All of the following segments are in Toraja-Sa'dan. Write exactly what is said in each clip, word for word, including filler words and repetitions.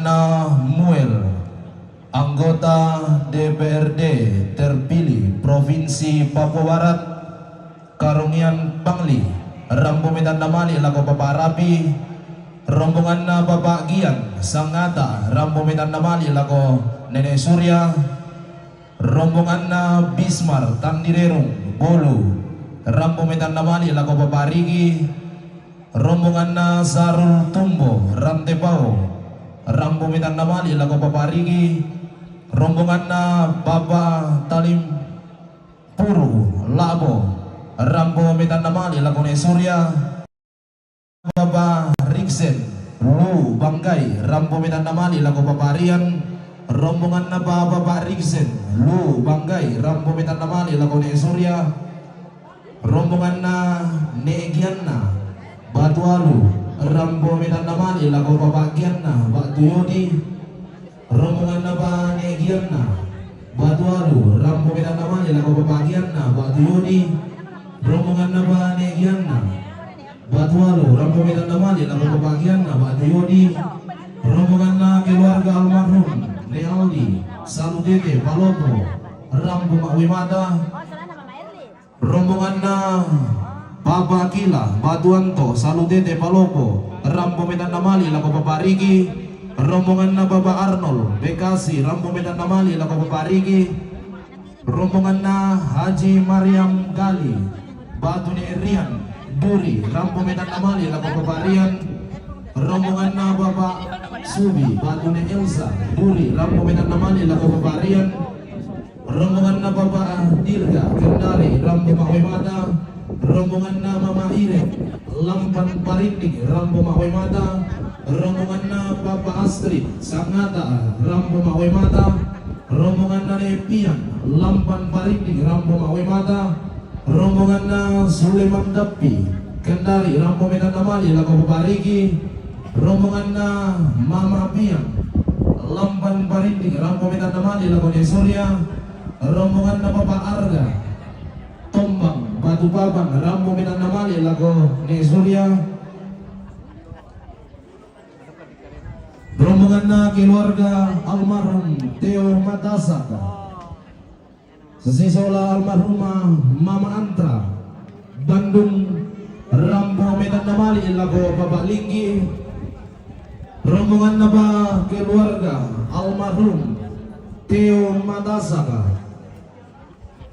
Namuel, anggota D P R D terpilih Provinsi Papua Barat, Karungian Pangli, rambu metan namali lako Bapak Rapi, rombonganna Bapak Gian, Sangata, rambu metan namali lako Nenek Surya, rombonganna Bismar, Tandirerung, Bolu, rambu metan namali lako Bapak Rigi, rombonganna Sarul Tumbo, Rantepao, rambu metan namali lako Bapak Rigi, rombonganna Bapak Talim Puru, Labo, rambu metan namali lako Nenek Surya, Bapak Riksen, Lu Banggai, rambu metan namali lako Bapak Rian, rombonganna Bapak Riksen, Lu Banggai, rambu metan namali lako Nenek Surya, rombonganna Nenek Gianna, Batu Alu, rambu metan namali lako Bapak Gianna, Batu Yodi, rombonganna Bapak Nenek Gianna, Batu Alu, rambu metan namali lako Bapak Gianna, Batu Yodi, rombonganna Bapak Nenek Gianna, Batu Alu, rambu metan namali lako Bapak Gianna, Batu Yodi, rombonganna keluarga almarhum Nenek Aldi, Salutete, Palopo, rambu mawe mata, rombonganna Bapak Kila, Batu Anto, Salutete, Palopo, rambu metan namali lako Bapak Rigi, rombonganna Bapak Arnold, Bekasi, rambu metan namali lako Bapak Rigi, rombonganna Haji Mariam Gali, Batu Nenek Rian, Duri, rambu metan namali lako Bapak Rian, rombonganna Bapak Subi, Batu Nenek Elsa, Duri, rambu metan namali lako Bapak Rian, rombonganna Bapak Dirga, Kendari, rambu mawe mata, rombonganna Mama Irek, Lampan Parinding, rambu mawe mata, rombonganna Bapak Astrid, Sangata, rambu mawe mata, rombonganna Nenek Pian, Lampan Parinding, rambu mawe mata, rombonganna Suleman Dappi, Kendari, rambu metan namali lako Bapak Rigi, rombonganna Mama Pian, Lampan Parinding, rambu metan namali lako Nenek Surya, rombonganna Bapak Arga, Tombang, Batu Papan, rambu metan namali lako Nenek Surya, rombonganna keluarga almarhum Teo Matasak, sisola almarhumah Mama Antra, Bandung, rambu metan namali lako Bapak Linggi, rombonganna Bapak keluarga almarhum Teo Matasak,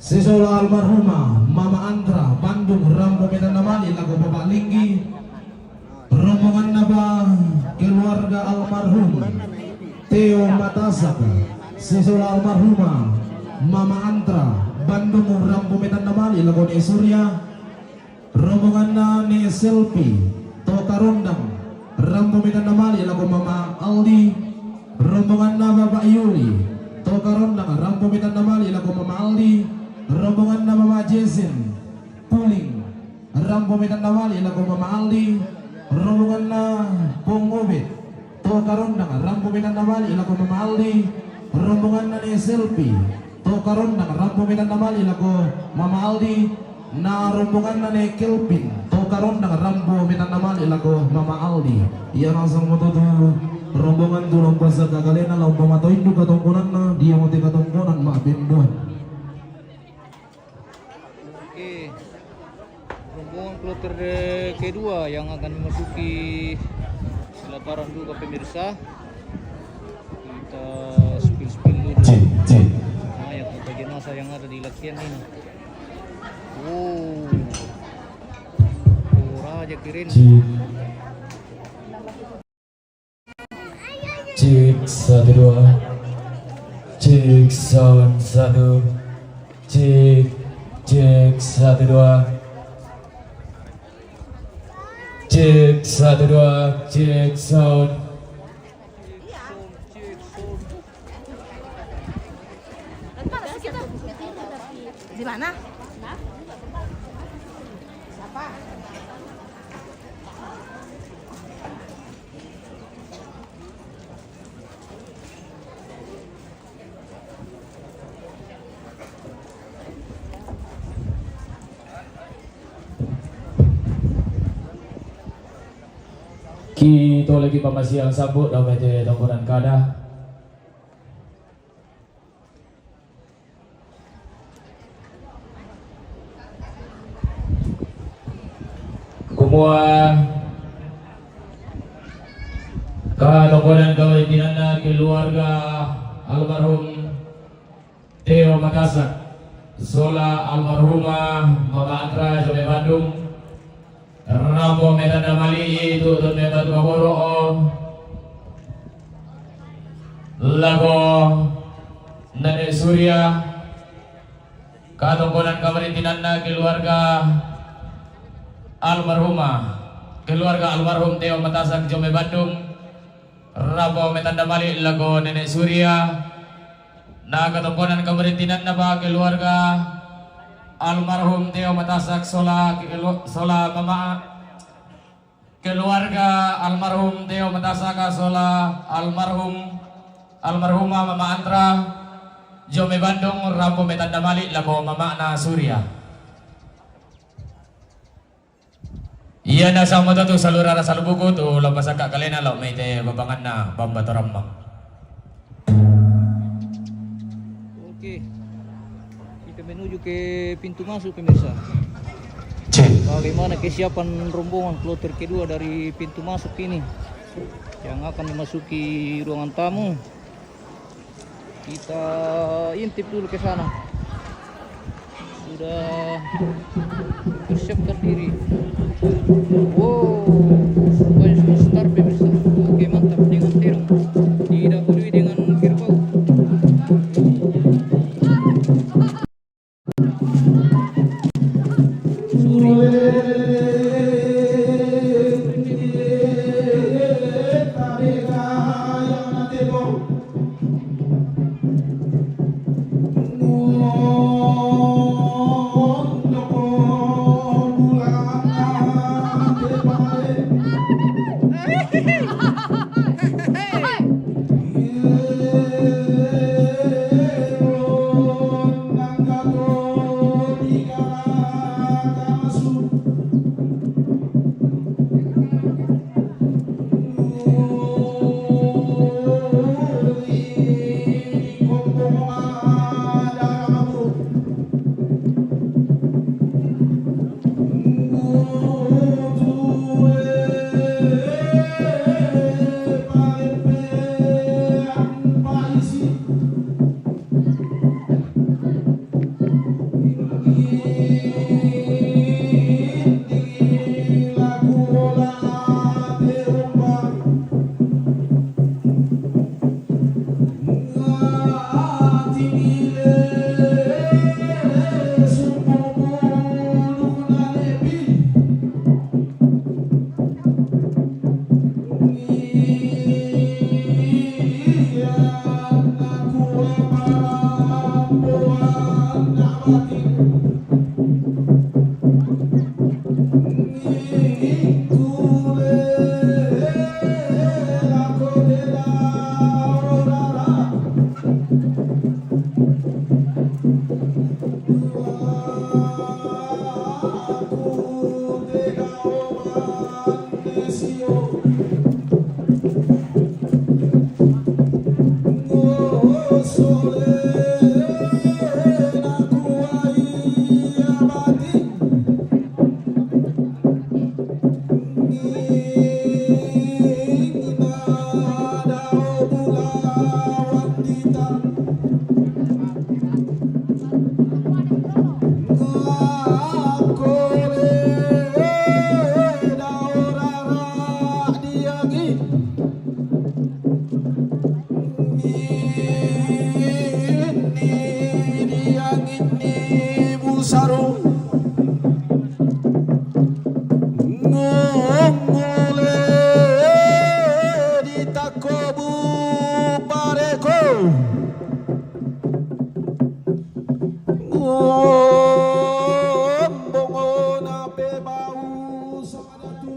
sisola almarhumah Mama Antra, Bandung, rambu metan namali lako Bapak Linggi, rombonganna Bapak keluarga almarhum Teo Matasak, sisola almarhumah Mama Antra, Bandung, rambu metan namali lako Nenek Surya, rombonganna Nenek Selpi, to Karondang, rambu metan namali lako Mama Aldi, rombonganna Bapak Yuli, to Karondang, rambu metan namali lako Mama Aldi, rombonganna Mama Jasin, Puling, rambu metan namali lako Mama Aldi, rombonganna Pong Obet, to Karondang, rambu metan namali lako Mama Aldi, rombonganna Nenek Selpi, to Karondang, rambu metan namali lako Mama Aldi, na rombonganna Nenek Kelvin, to Karondang, rambu metan namali lako Mama Aldi. Ia langsung metutu rombongan tu lao pasaka kalena, lao pamatoindu katongkonanna, dia mate katongkonan ma benduan. Oke. Rombongan kloter kedua yang akan memasuki Selataran juga, pemirsa. Kita spill-spill dulu. Cek, cek. Banyak kata jenazah yang ada di latihan ini. Oh. Oh, raja keren. Cek. Cek, satu, dua. Cek, sound, satu. Cek, cek, satu, dua. Cek, satu, dua. Cek, sound. Di mana? Kito lagi pamasiang sambut dau mete tongkonan kada. Kumua katongkonan kawanitinanna keluarga almarhum Teo Matasak sola almarhumah Mama Andra jo mai Bandung. Rampo mai tanda mali'i tu'u mai batu kaboro'o lako Nenek Surya. Katongkonan kawanitinanna keluarga almarhumah, keluarga almarhum Teo Matasak jo mai Bandung. Rampo mai tanda mali'i lako Nenek Surya. Na katongkonan kawanitinanna pa keluarga almarhum Teo Matasak sola kelu-, sola mama, keluarga almarhum Teo Matasak sola almarhum, almarhumah Mama Andra jo mai Bandung, rampo mai tanda mali'i lako mamana Surya. Iya, na sama tu salura rasa lubuku tu, lao pasaka kalena lao mai te babanganna bamba torammang. Oke. Kita menuju ke pintu masuk, pemirsa. Cek. Bagaimana kesiapan rombongan kloter kedua dari pintu masuk ini yang akan memasuki ruangan tamu? Kita intip dulu ke sana. Sudah persiapkan diri. Oh, supaya sudah start, pemirsa. Oke, mantap. Dengan terong. Didahului dengan kerbau. Sarung ngongole di takobu bareko. Ngombongona pe bau sadatu.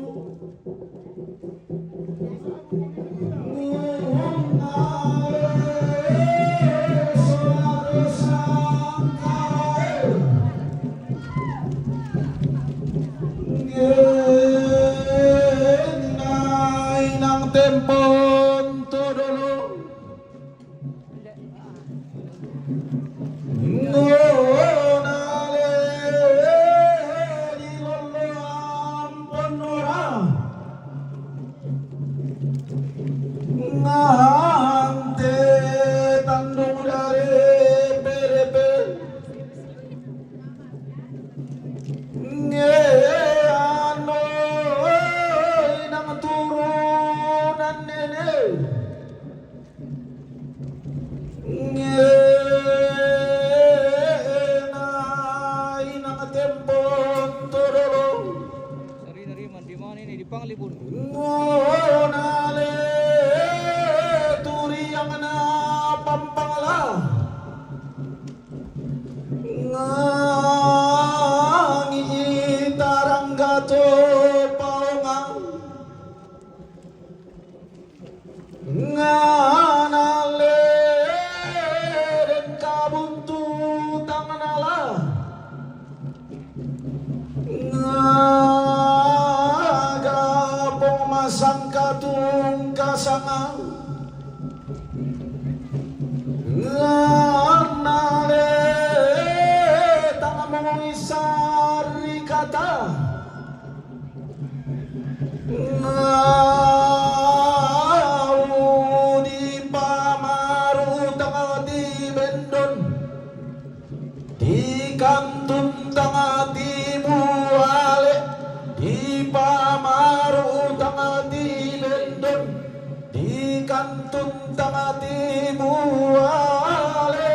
Mati buale.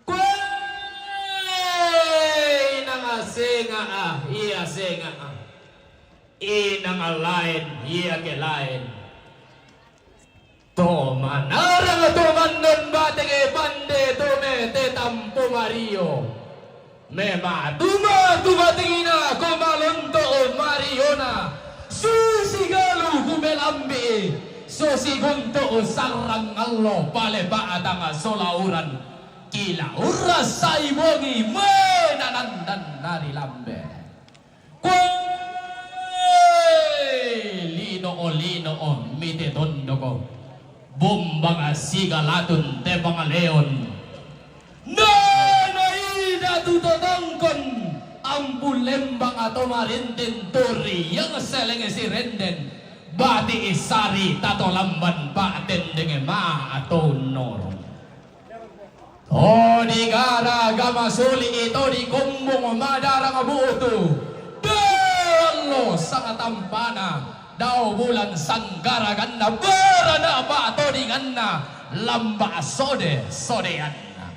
Kuwe nang asenga a, iya senga a. Inang laen, iya ke laen. To manarang to mandon batege pande to me te tampo mario. Me matuma tu batingina ko malonto mariona. Susi galu ku melambi. Susi gunto sarang allo pale batang solauran. Kila urra sai bongi me nanandan nari lambe. Kue lino o lino o mite tondoko. Bombang sigalatun te pangaleon. Nana ida tu totongkon. Ampu lembang atau marintin turi yang selenge si renden. Bati isari tato lamban paten denge ma atau norong. Todi gara gama suli i todi kombong madarang butu. Dallo sangatampana dau bulan sanggara ganna barana pa todi ganna lamba sode sodeanna.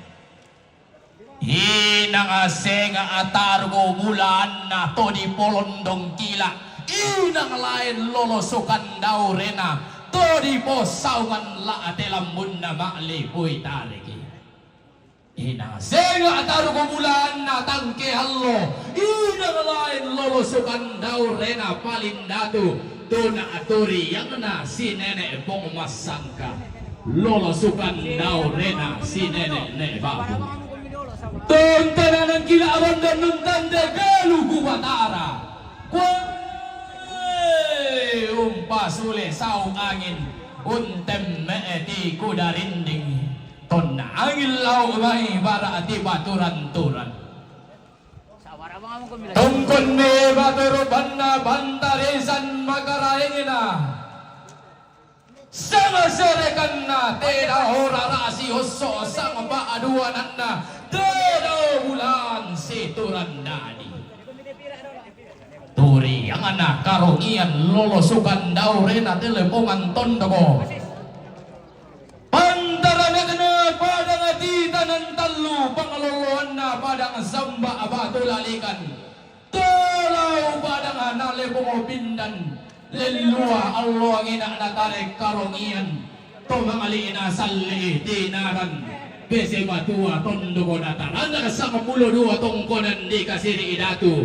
Inang senga ataru bulanna todi polondong kila. Inang laen lolo sukan daurena todi posaungan la ate lambunna ma'li pui tariki. Inang senga ataru bulanna tangke allo. Inang laen lolo sukan daurena paling datu. Tuna aturi yangna si nene pong massangka. Lolo sukan daurena si nene ne babu. Tontenanan kila abang dan nuntande galu ku batara. Kue umpa sule saung angin. Untemme ti kuda rinding. Tonna angin lau mai bara ti baturan-turan. Tongkon me batu rupanna bantarisan makaraengna. Sama serekanna teda ora rasi osso sama aduananna teda bulan situran dadi. Turi yang anak karongian lolosukan daurena telepongan tondoko. Pantaranakna padang titanan tallu pangaloloanna padang samba batu lalikan. Tolau padang nalepongo pindan lellua alloangina natare karongian. To mangali'na salli tinaran pese batua tondoko nataranak sampulo dua tongkonan di kasiri idatu.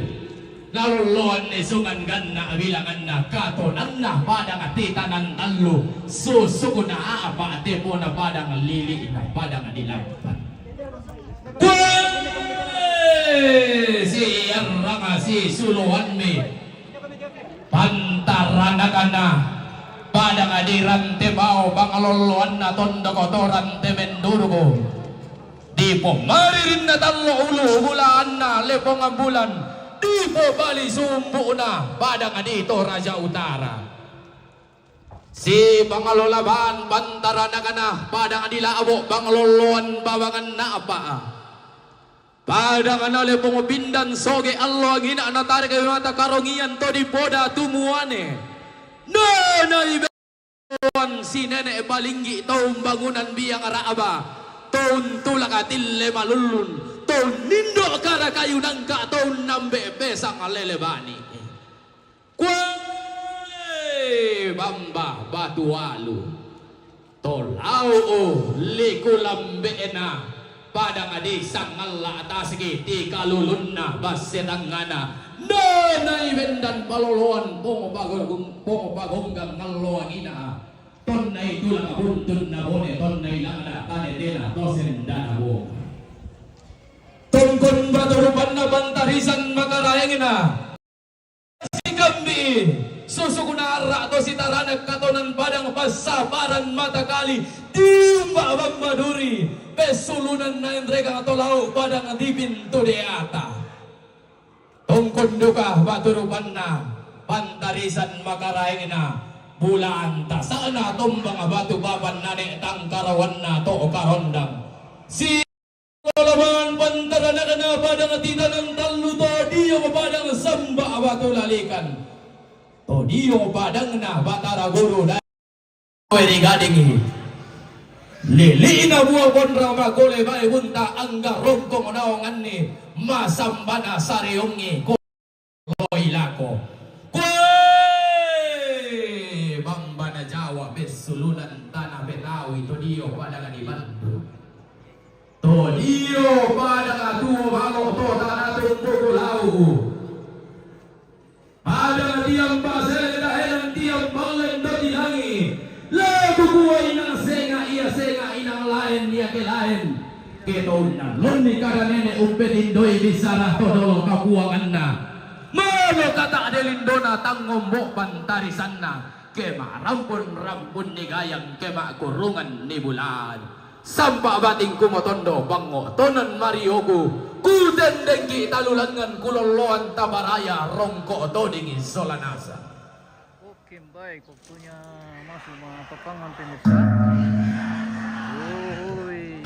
Nalolloan ni sungan ganna bilanganna katonanna padang titanan tallu susukuna apa tepona padang lili'na padang dilampan. Kue si arranga si suluanmi pantaranakana padang dirante bao pangalolloanna tondoko torante menduruko. Dipo maririnna tallo ulu bulaanna lepongan bulan. Dipo bali sumbu'na padang di Toraja Utara. Si pangalola ban pantaranakana padang di labo pangalolloan babangan napa. Padang na lepong pindan soge alloangina natare mata karongian to dipoda tumuane. Nana ibe Tuan si nene balinggi taun bangunan biang ra'ba, taun tulak atille malullun, taun nindo kara kayu nangka, taun nambe pesang lele bani. Kue bamba batu alu, tolau liku lambe'na. Padang di sangalla tasigi ti kalulunna basse tangngana. Nanai bendan paloloan pongo pagonggang ngalloangina. Tonnai tulang buntunna bone tonnai lada tane tena tosen dana bo. Tongkon batu rupanna pantarisan makaraengna. Sikambi susukuna arra to sitarana katonan padang passaparan matakali. Tiumba bamba duri pessulunan nain regang to lau padang di pintu deata. Tongkon duka batu rupanna pantarisan makaraengna. Bulan tasana tombang batu baban nane tangkarawanna to karondang. Si Lolaman pantaranakna padang titanan tallu to dio padang samba batu lalikan. To dio padangna Batara Guru dai. Koe rigadingi. Lili'na bua bonra makole bae bunta angga rongkong naonganni masambana sareongi ko loi lako. Koe bambana Jawa bessulunan tana Betawi to dio padangna di Bandu. To dio padangna tuo balo to tana tumpuku lau. Pada tiang pasele dahenan tiang ballen doti langi. Laku kua inang senga ia senga inang laen ia ke laen. Ke tonna lonni kada nene umpetindoi bisara to dolo kapuanganna. Malo kata delindona tangombok pantarisanna. Ke marampun-rampun ni gayang ke makurungan ni bulan. Sampa batingku motondo bangngo tonan marioku, kutendengki talulangan kulolloan tabaraya rongko todingi solanasa. Oke, baik, waktunya masuk ma-, papangan pemirsa. Uhui.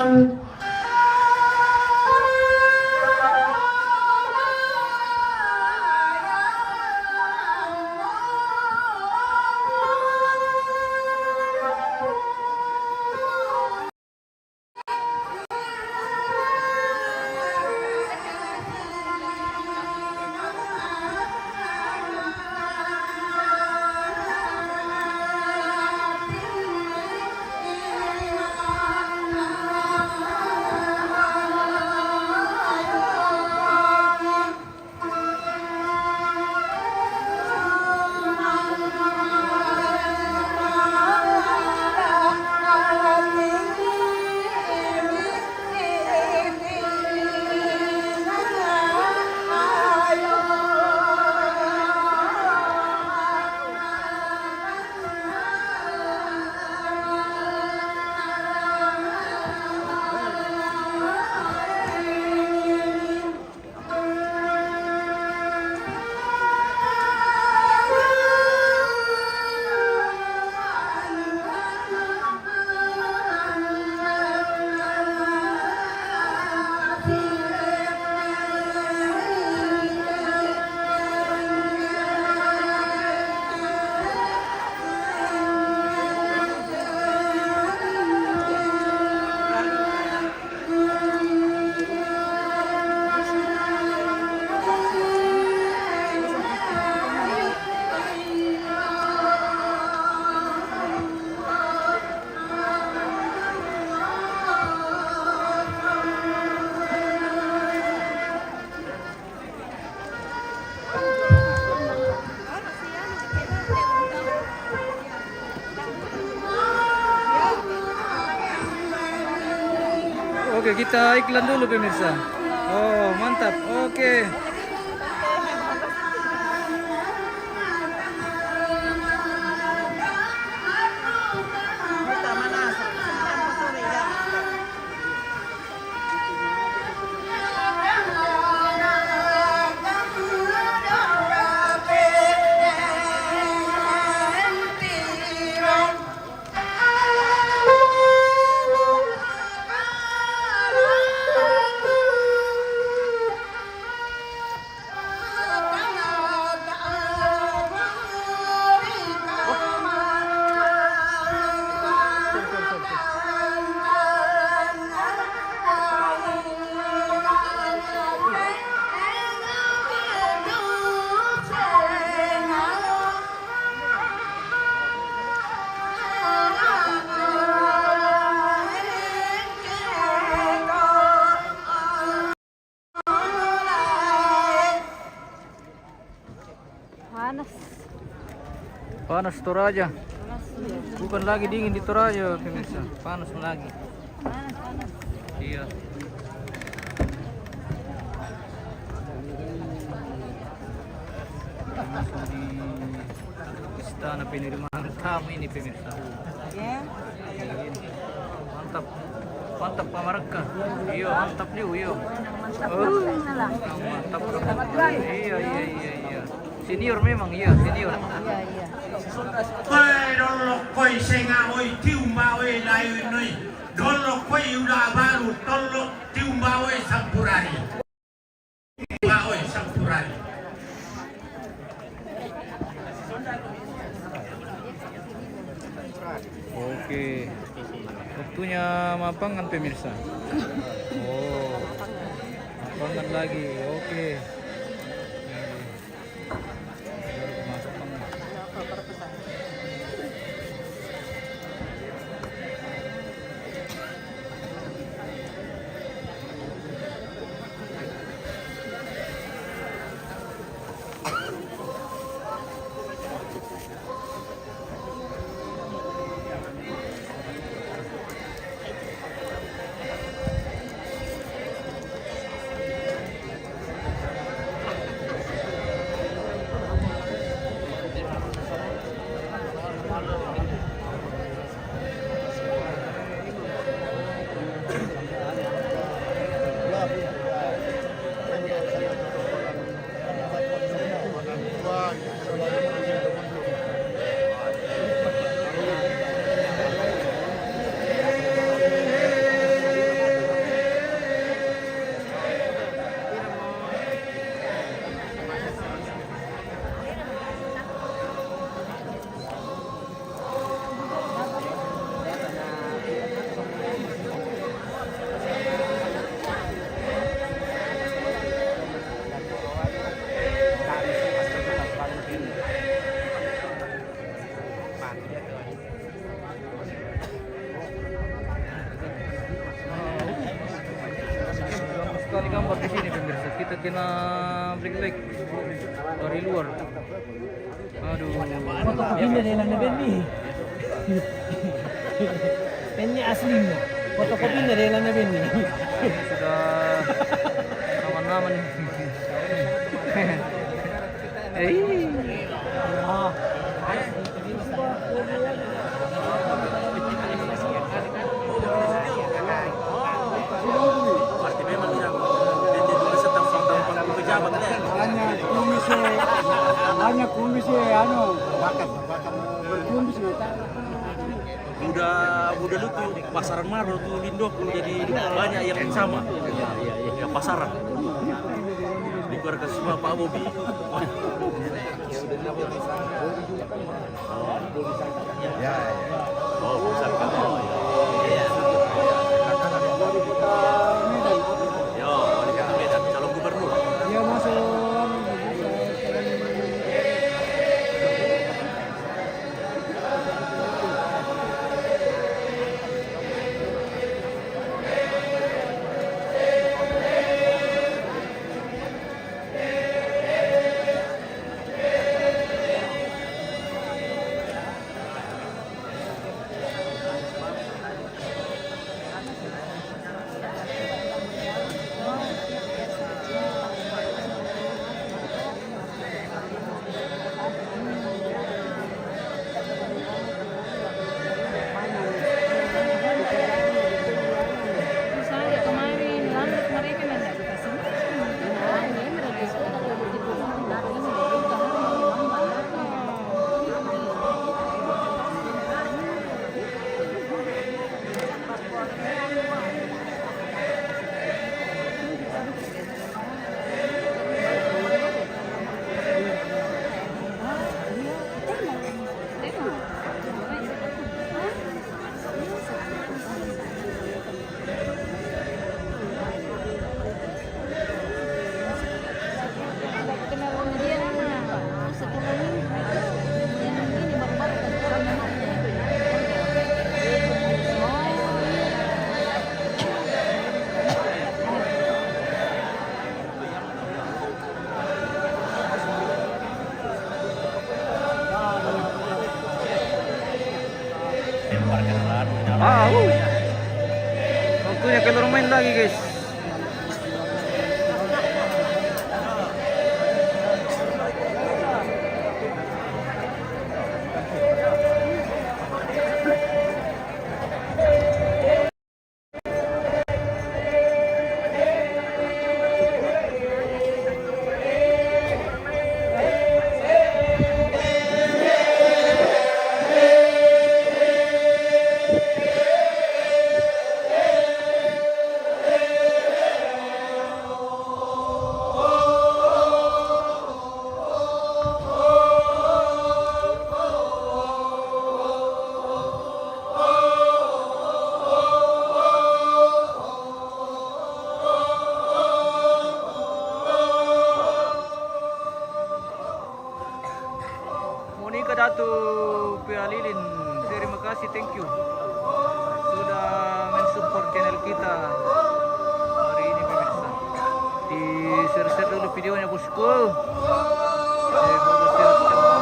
Oke, kita iklan dulu, pemirsa. Oh, mantap. Oke. Panas. Panas Toraja. Panas. Bukan lagi dingin di Toraja, pemirsa. Panas lagi. Panas, panas. Iya. Masuk di istana penerimaan tamu ini, pemirsa. Ya. Mantap. Mantap, Pak Marakka. Iya, mantap liu, iya. Mantap, oh, mantap lah. Mantap, mantap. Iya, iya, iya, iya. Senior memang, iya, senior. Iya, iya. Koe dollo koe senga oi tiumba oi lain noi. Dollo koe uda baru tollo tiumba oi sampurari. Baoi sampurari. Oke. Waktunya mapangan, pemirsa. Oh. Mapangan lagi. Oke. Baru masuk pangan. Sekali gambar di sini, pemirsa. Kita kena black light dari luar. Aduh. Fotokopinya dia lana Benny. Ini aslinya. Fotokopinya dia lana Benny. Sudah aman-aman. Eh. Berarti memang dia, dia, dia dulu setahun, setahun pejabat, ya. Hanya kumis, eh, hanya kumis, eh, anu, bakat, bakat berkumis, nggak tahu. Udah, udah lu tuh pasaran Maro tuh, Lindok, jadi banyak yang sama. Iya, iya, iya. Ya, pasaran. Di keluarga semua Pak Bobi. Oh. Ya, ya. Oh, pusat kan. Oh, iya. Iya. Yo, wali kota Medan, calon gubernur. Iya, masuk. Misalnya kemarin lambat mereka nanya ke sini. Ah, uh. Waktunya keluar main lagi, guys. Pia Lilin, terima kasih, thank you sudah mensupport channel kita hari ini, pemirsa. Di-share-share dulu videonya, bosku. Semoga sehat semua.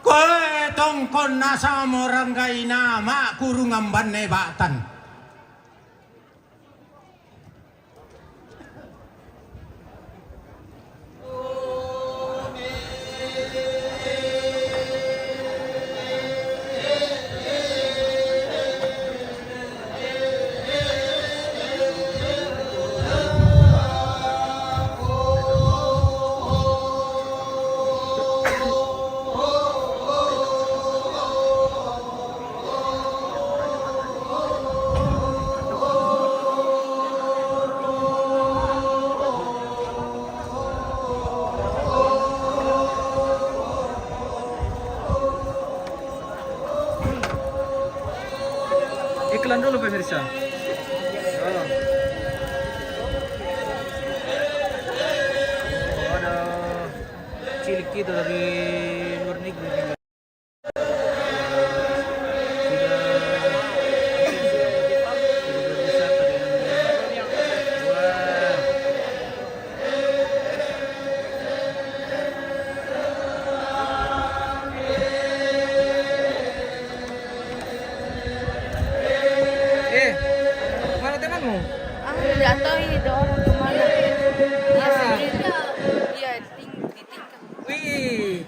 Koe tongkon nasamo ranggaina ma kurungan banne batan. Iklan dulu, pemirsa. Oh. Ada cilik kita dari luar negeri. Sudah, sudah berwisata dengan, wah. Eh, mana temanmu? Ah, nggak tahu ini ada orang kemana. Dia sendiri. Iya, di ting-, di tingkat. Wih,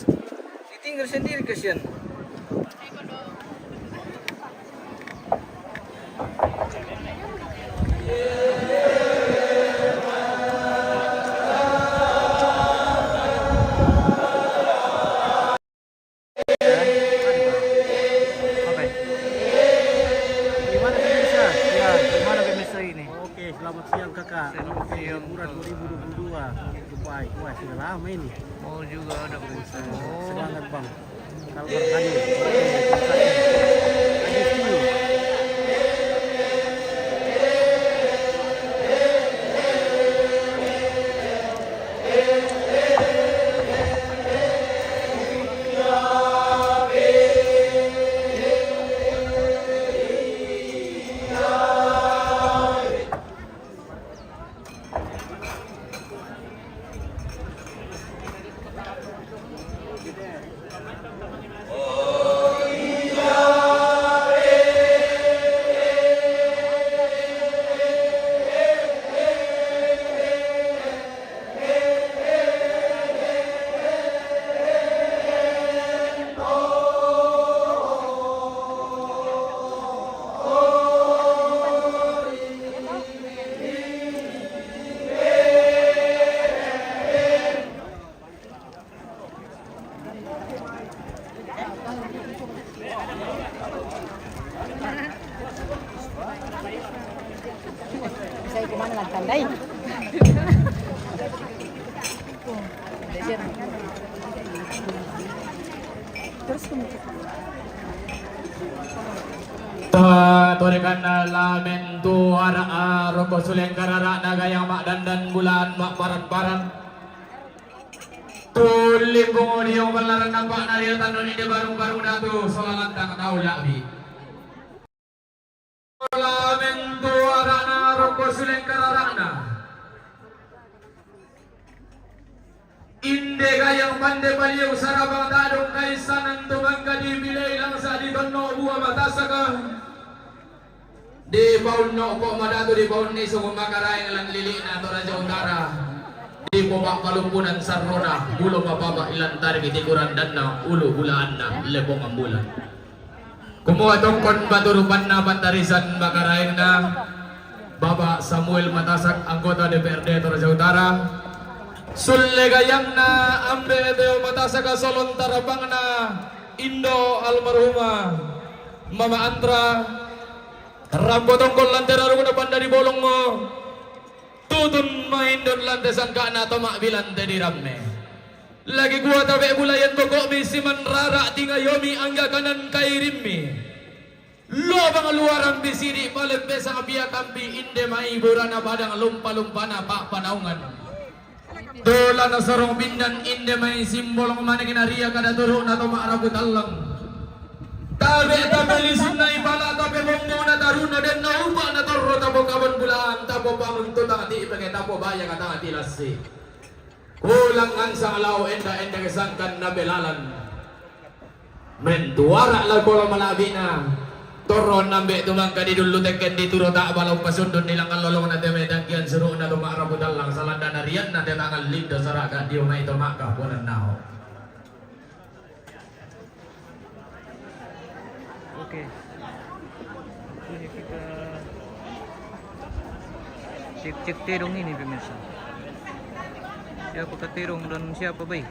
ditinggal sendiri, kasihan. Oke. Gimana pemirsa? Ya, gimana pemirsa ini? Oke, selamat siang, Kakak. Selamat siang, Kakak. Liburan dua ribu dua puluh dua. Dubai. Wah, sudah lama ini. Oh, juga ada pemirsa. Oh. Semangat, Bang. Kalbar hadir. Hadir. Saya kemana lah tandai? Terus kemudian. Torekan lamen tu ara, ah, roko suleng karara naga yang mak dandan bulan mak parat-parat. Tulimbung odiong balaran nampak naria tandon ide barung-barung datu sola lantang tau labi. Lamen tu arana rok Suleng karara'na. Inde gayang pande paliu sarabang tadong kaissanan tu mangkadi bilei langsa di tonno bua matasaka. Di paunno ko madatu di paunni sungu makaraeng lan lili'na Toraja Utara. Di pobak palumpunan sarrona, bulo mapabak ilan tariki tikuran danna ulu bulaanna lepong ambulan. Kumua tongkon batu rupanna pantarisan makaraengna Bapak Samuel Matasak, anggota D P R D Toraja Utara. Sulle gayangna Ambe Teo Matasak, solon tarabangna Indo almarhumah Mama Antra. Rampo tongkon lante rarungna panda di bolongo. Tutun maindon lante sangkana tomak bilante di ramme. Lagi kua tabe bulayan boko'mi siman rara tingayomi angga kanan kairimmi. Lobang luaran bisidi palembe sapia kambi inde mai burana badang lumpa-lumpana pak panaungan. Dolana sorong pindan inde mai simbolong manekna ria kada turu'na tomak rabu tallang. Tabe tabe lisunna ipala tabe bombona taruna denna upa na torro tapo kaban bulaan tapo bangun tutang ti peke tapo baya katang ti lassi. Kulang ansang lao enda-enda kesangkan na belalan. Mentuara la kolo malabina. Torro nambe tumangka di dulu tekken di turo tak balau pasundun di langkan lolong na teme dangkian suruh na tumak rabu dalang salanda narian na tetangan lindo saraka di umai tumak kapunan nao. Oke. Ini kita cek-cek terong ini, pemirsa. Siapa keterong dan siapa baik?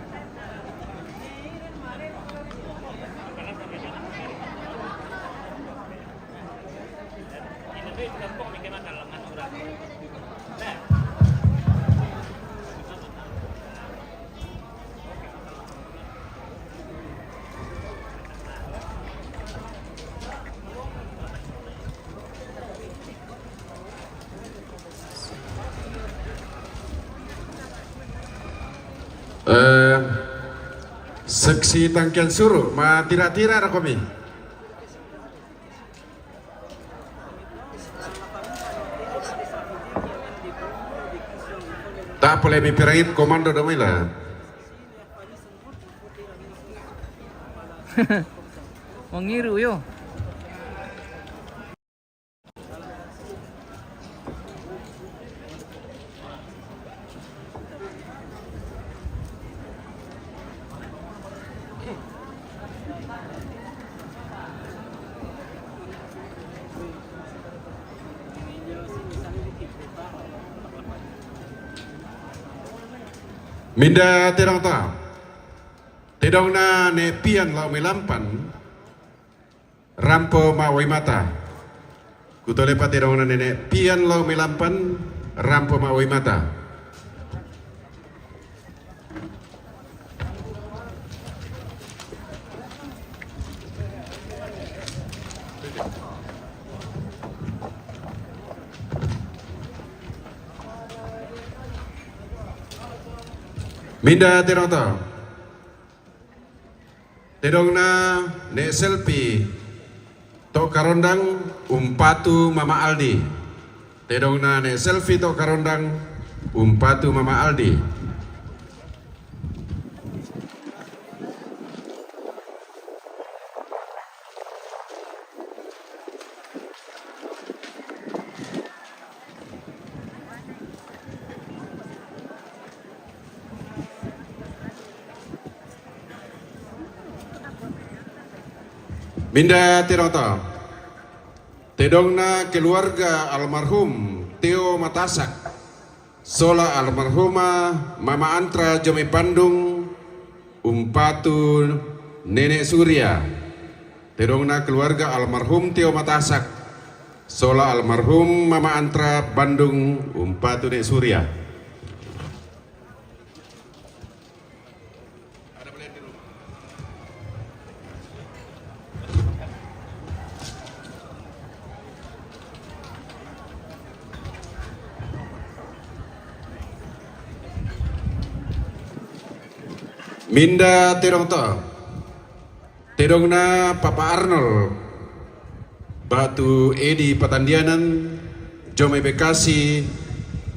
Eh, seksi tangkian suru, ma tira-tira rakomi. Tak boleh mipirangit komando damai lah. Mangiru yo. Minda tedong ta. Tedong na ne pian lao melampan. Rampo ma wai mata. Kutolepa tedong na nene pian lao melampan, rampo ma wai mata. Minda tedong ta. Tedong na ne selfie to karondang umpatu Mama Aldi. Tedong na ne selfie to karondang umpatu Mama Aldi. Minda tedong ta. Tedong na keluarga almarhum Teo Matasak. Sola almarhuma Mama Antra Jomi Bandung umpatu Nenek Surya. Tedong na keluarga almarhum Teo Matasak. Sola almarhum Mama Antra Bandung umpatu Nek Surya. Minda tedong to. Tedong na Papa Arnold batu Edi Patandianan, Jo mai Bekasi,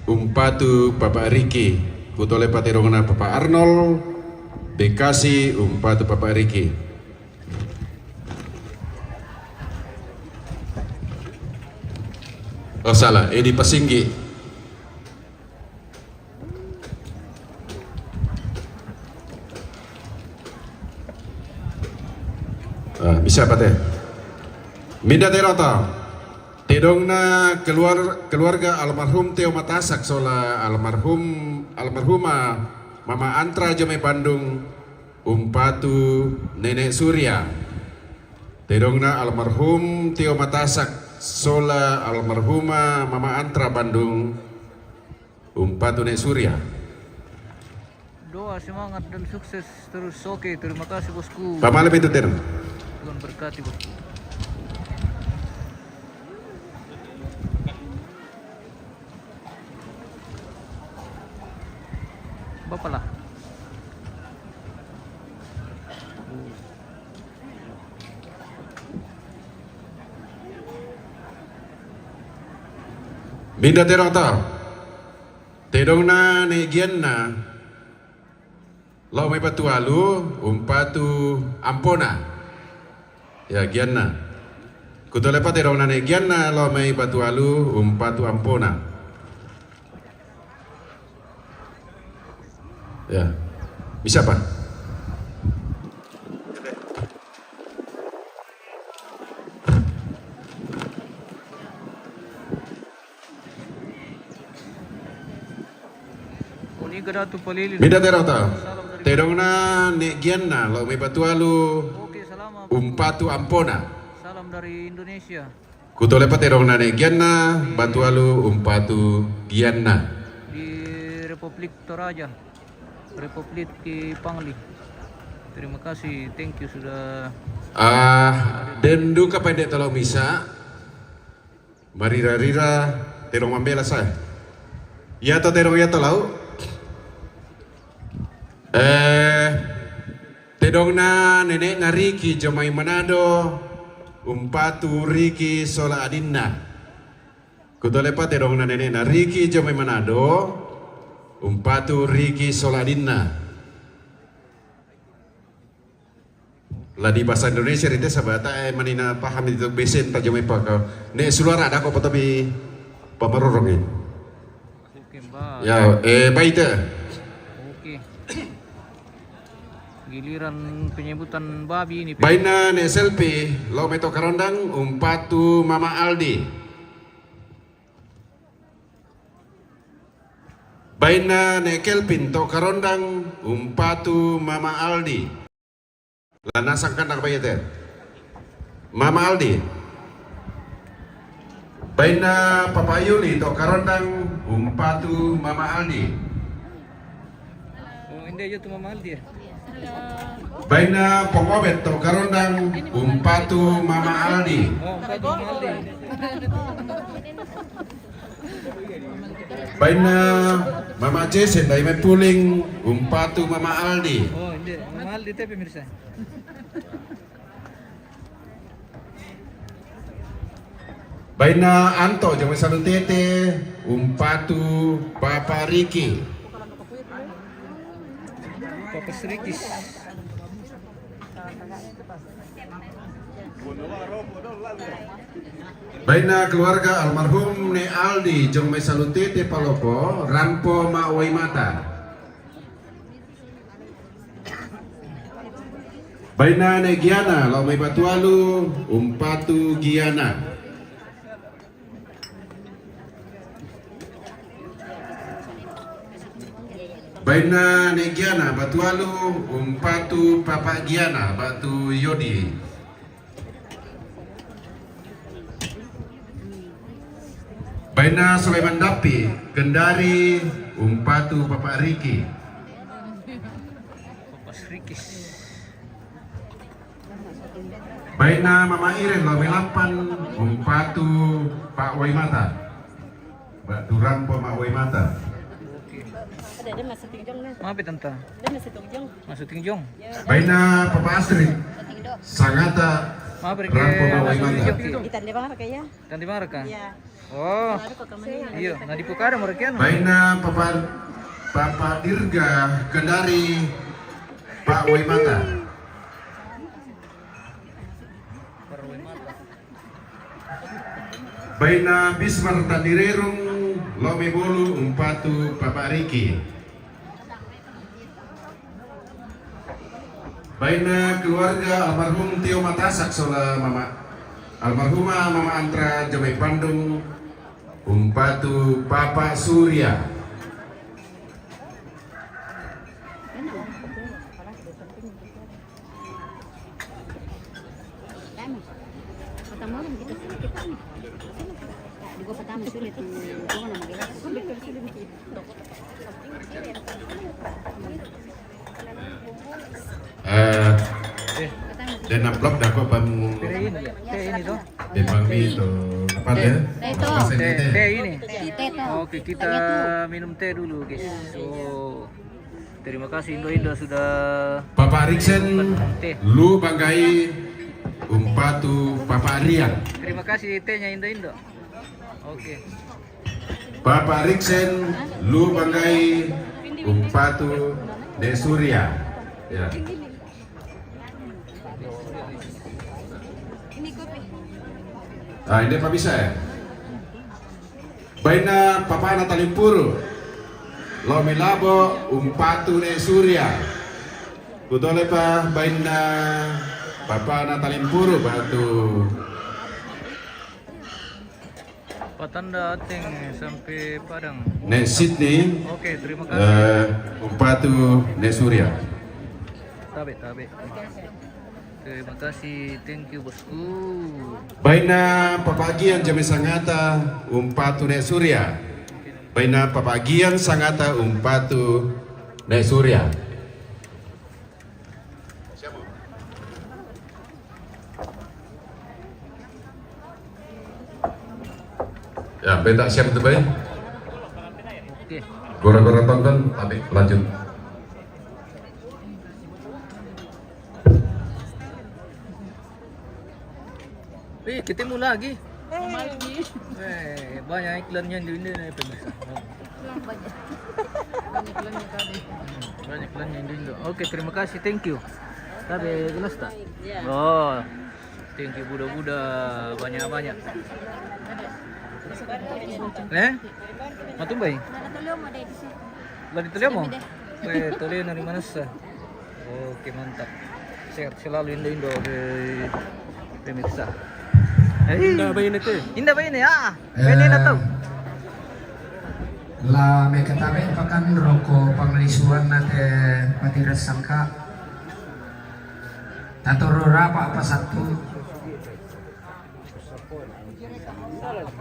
umpatu Papa Riki. Kutolepa tedongna Papa Arnold, Bekasi, umpatu Papa Riki. Oh, salah, Edi Pasinggi. Ah, bisa apa teh? Minda tedong ta. Tedongna keluar, keluarga almarhum Teo Matasak sola almarhum, almarhuma Mama Antra jo mai Bandung, umpatu Nenek Surya. Tedongna almarhum Teo Matasak sola almarhuma Mama Antra Bandung, umpatu Nek Surya. Doa semangat dan sukses terus. Oke, terima kasih, Bosku. Pamale itu, Ter. Tuhan berkati, Bosku. Bapak lah. Minda tedong ta. Tedongna Nek Gianna. Lao mai Batualu, umpatu Ampona. Ya, Gianna. Kutolepa tedongna Nek Gianna, lao mai Batualu, umpatu Ampona. Ya. Bisa, Pak? Minda tedong ta. Tedongna Nek Gianna, lao mai Batualu, umpatu Ampona. Salam dari Indonesia. Kutolepa tedongna Nek Gianna, Batualu, umpatu Gianna. Di Republik Toraja, Republik Kipangli. Terima kasih, thank you sudah. Ah, den duka pendek tolong bisa. Marira-rira, tedong mambela saya. Iya to, tedong iya to, lau. Eh, tedongna Nenekna Riki jo mai Manado, umpatu Riki sola adinna. Kutolepa tedongna Nenekna Riki jo mai Manado, umpatu Riki sola adinna. La di bahasa Indonesia rite sabata, eh, manina paham itu besen tajam apa kau. Nek suluara ada kok, tapi pamarorong ini. Oke, Mbak. Ya, eh, baik deh. Oke. Giliran penyebutan babi ini, Pe. Baina Nek Selfie, lao mai to Karondang, umpatu Mama Aldi. Baina Nek Kelvin to Karondang, umpatu Mama Aldi. La nasang kandak baia te. Mama Aldi. Baina Papa Yuli to Karondang, umpatu Mama Aldi. Oh, inde jo tu Mama Aldi ya? Baina Pongobet to Karondang, umpatu Mama Aldi. Oh, umpatu Mama Aldi. Baina Mama Jesen, dai mai Puling, umpatu Mama Aldi. Oh, inde, Mama Aldi te, pemirsa. Baina Anto, jo mai Salutete, umpatu Papa Riki. Papa Rikis. Baina keluarga almarhum Nek Aldi, jo mai Salutete Palopo, rampo ma wai mata. Baina Nek Giana, lao mai Batualu, umpatu Giana. Baina Nek Giana, Batualu, umpatu Papa Giana, Batu Yodi. Baina Sulaiman Dapi, Kendari, umpatu Papa Riki. Papa Rikis. Baina Mama Iren, lao mai Lapan, umpatu Pak Waimata. Batu rampo Mak Waimata. Ada, ada masuk tinjong nih. Maaf ya, Tante. Ada masuk tinjong. Masuk tinjong. Ya, udah. Baina Papa Astrid. Sangata. Maaf, Rike. Rampo Mak Waimata. Masuk tinjong. Di Tande Bang Raka ya? Tande Bang Raka? Iya. Oh, iyo, na di Pukada mo rakian. Baina Papa, Papa Dirga Kendari, Pak Waimata. Baina Bismar Tandirerung, Lome Bolu, umpatu Papa Riki. Baina keluarga almarhum Tio Matasak sola mama, almarhumah Mama Antra Jamai Pandung, umpatu Papa Surya. Pertama orang kita sini, kita nih. Di gua pertama sulit, gua nama gelas. Eh, dan amplop dah kok bang. Ini, ini tuh. Di bang itu apa ya? Teh, teh ini. Oke, kita minum teh dulu, guys. So, terima kasih Indo-Indo sudah. Papa Riksen, lu banggai umpatu Papa Rian. Terima kasih tehnya Indo-Indo. Oke. Papa Riksen, lu banggai umpatu de Surya. Ya. Ah, ini apa bisa ya? Baina Papa Natalimpuru. Lomi labo umpatu ne Surya. Kutole pa baina Papa Natalimpuru batu. Patanda Ateng sampai Padang. Ne Sydney. Oke, terima kasih. Eh, umpatu ne Surya. Tabe, tabe. Terima kasih, thank you bosku. Baina papagian jame sangata umpatu ne Surya. Baina papagian sangata umpatu ne Surya. Ya, beta siap itu baik. Oke. Gora-gora tonton, tapi lanjut. Eh, ketemu lagi. Eh, banyak iklannya di Indo nih, pemirsa. Banyak iklannya tadi. Banyak iklannya di Indo. Oke, terima kasih, thank you. Tabe gelas ta? Oh, thank you buda-buda, banyak-banyak. Eh? Matumbai? Lagi tuloy mo? Weh, tuloy na rin manas, ah. Oke, mantap. Sehat selalu Indo-Indo, eh, pemirsa. Eh. Indah ba ini, Teh? Indah ba ini, ah. Pwede na to. La mekatabe pakan roko panglisuan na te patiras sangka. Tatoro rapa pasatu.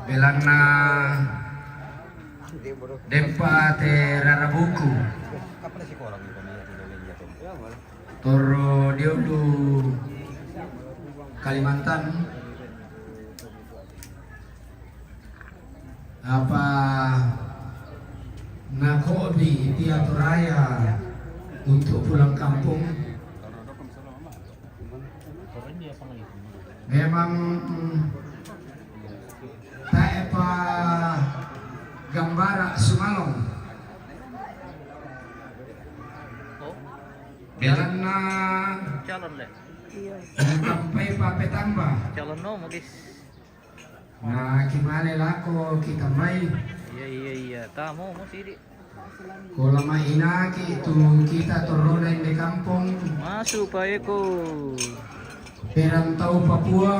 Belanna dempa te rarabuku. Toro diulu Kalimantan. Apa nakobi pia Toraya untuk pulang kampung? Memang, mm, tae pa gambara sumalong. Belanna calon le. Sampai pa petamba. Calon no, magis. Na kimale lako kita mai. Iya, iya, iya. Tamu mo sidi. Kola mai inaki tu kita torona inde kampung. Masuk pa eko. Perantau Papua.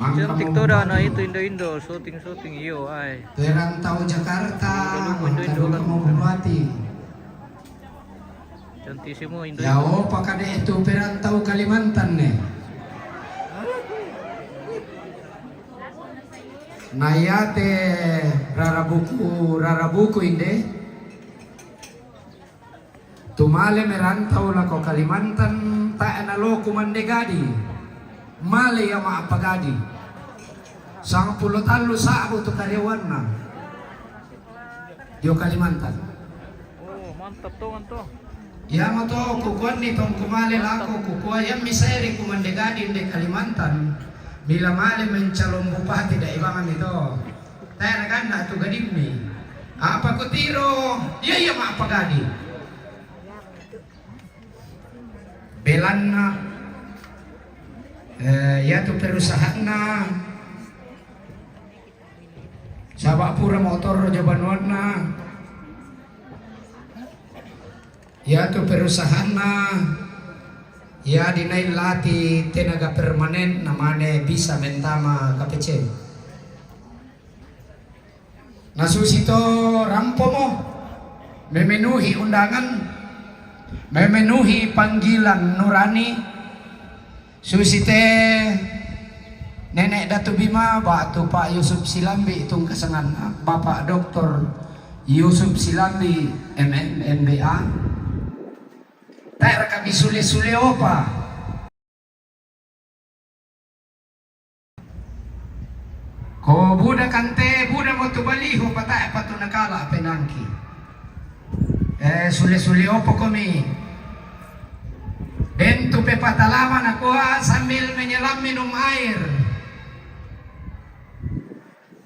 Cantik to da na itu Indo-Indo, syuting-syuting iyo ai. Perantau Jakarta. Indo-Indo kan. Mau bupati. Cantik semua Indo. Yao pakade itu perantau Kalimantan ne. Nayate rarabuku, rarabuku inde. Tumale merantau lako Kalimantan, tae naloku mande gadi. Male ya ma apa gadi. Sangpulo tallu sabu tu karyawanna. Dio Kalimantan. Oh, mantap to, mantap. Iya mo to, kukuan ni tong kumale lako, kukua yang miseri kumande gadi inde Kalimantan. Bila male mencalon bupati da ibangan itu. Era ganna' tu gadimmi. Apa kutiro, iya, iya ma'pagading. Belanna, eh, iyatu perusahaanna, saba' pura motor jo banuanna, iyatu perusahaanna, iya dinai lati tenaga permanen namane bisa mentama K P C. Na susito rampomo, memenuhi undangan, memenuhi panggilan nurani, susite Nenek Datu Bima, batu Pak Yusuf Silambi, tungkasangan Bapak Doktor Yusuf Silambi, M M, M B A. Tae' raka bisule-sule opa. Ko buda kante, buda mo tu baliho, patae patu nakala penangki. Eh, sule-sule opo komi. Den tu pepatalama nakua sambil menyelam minum air.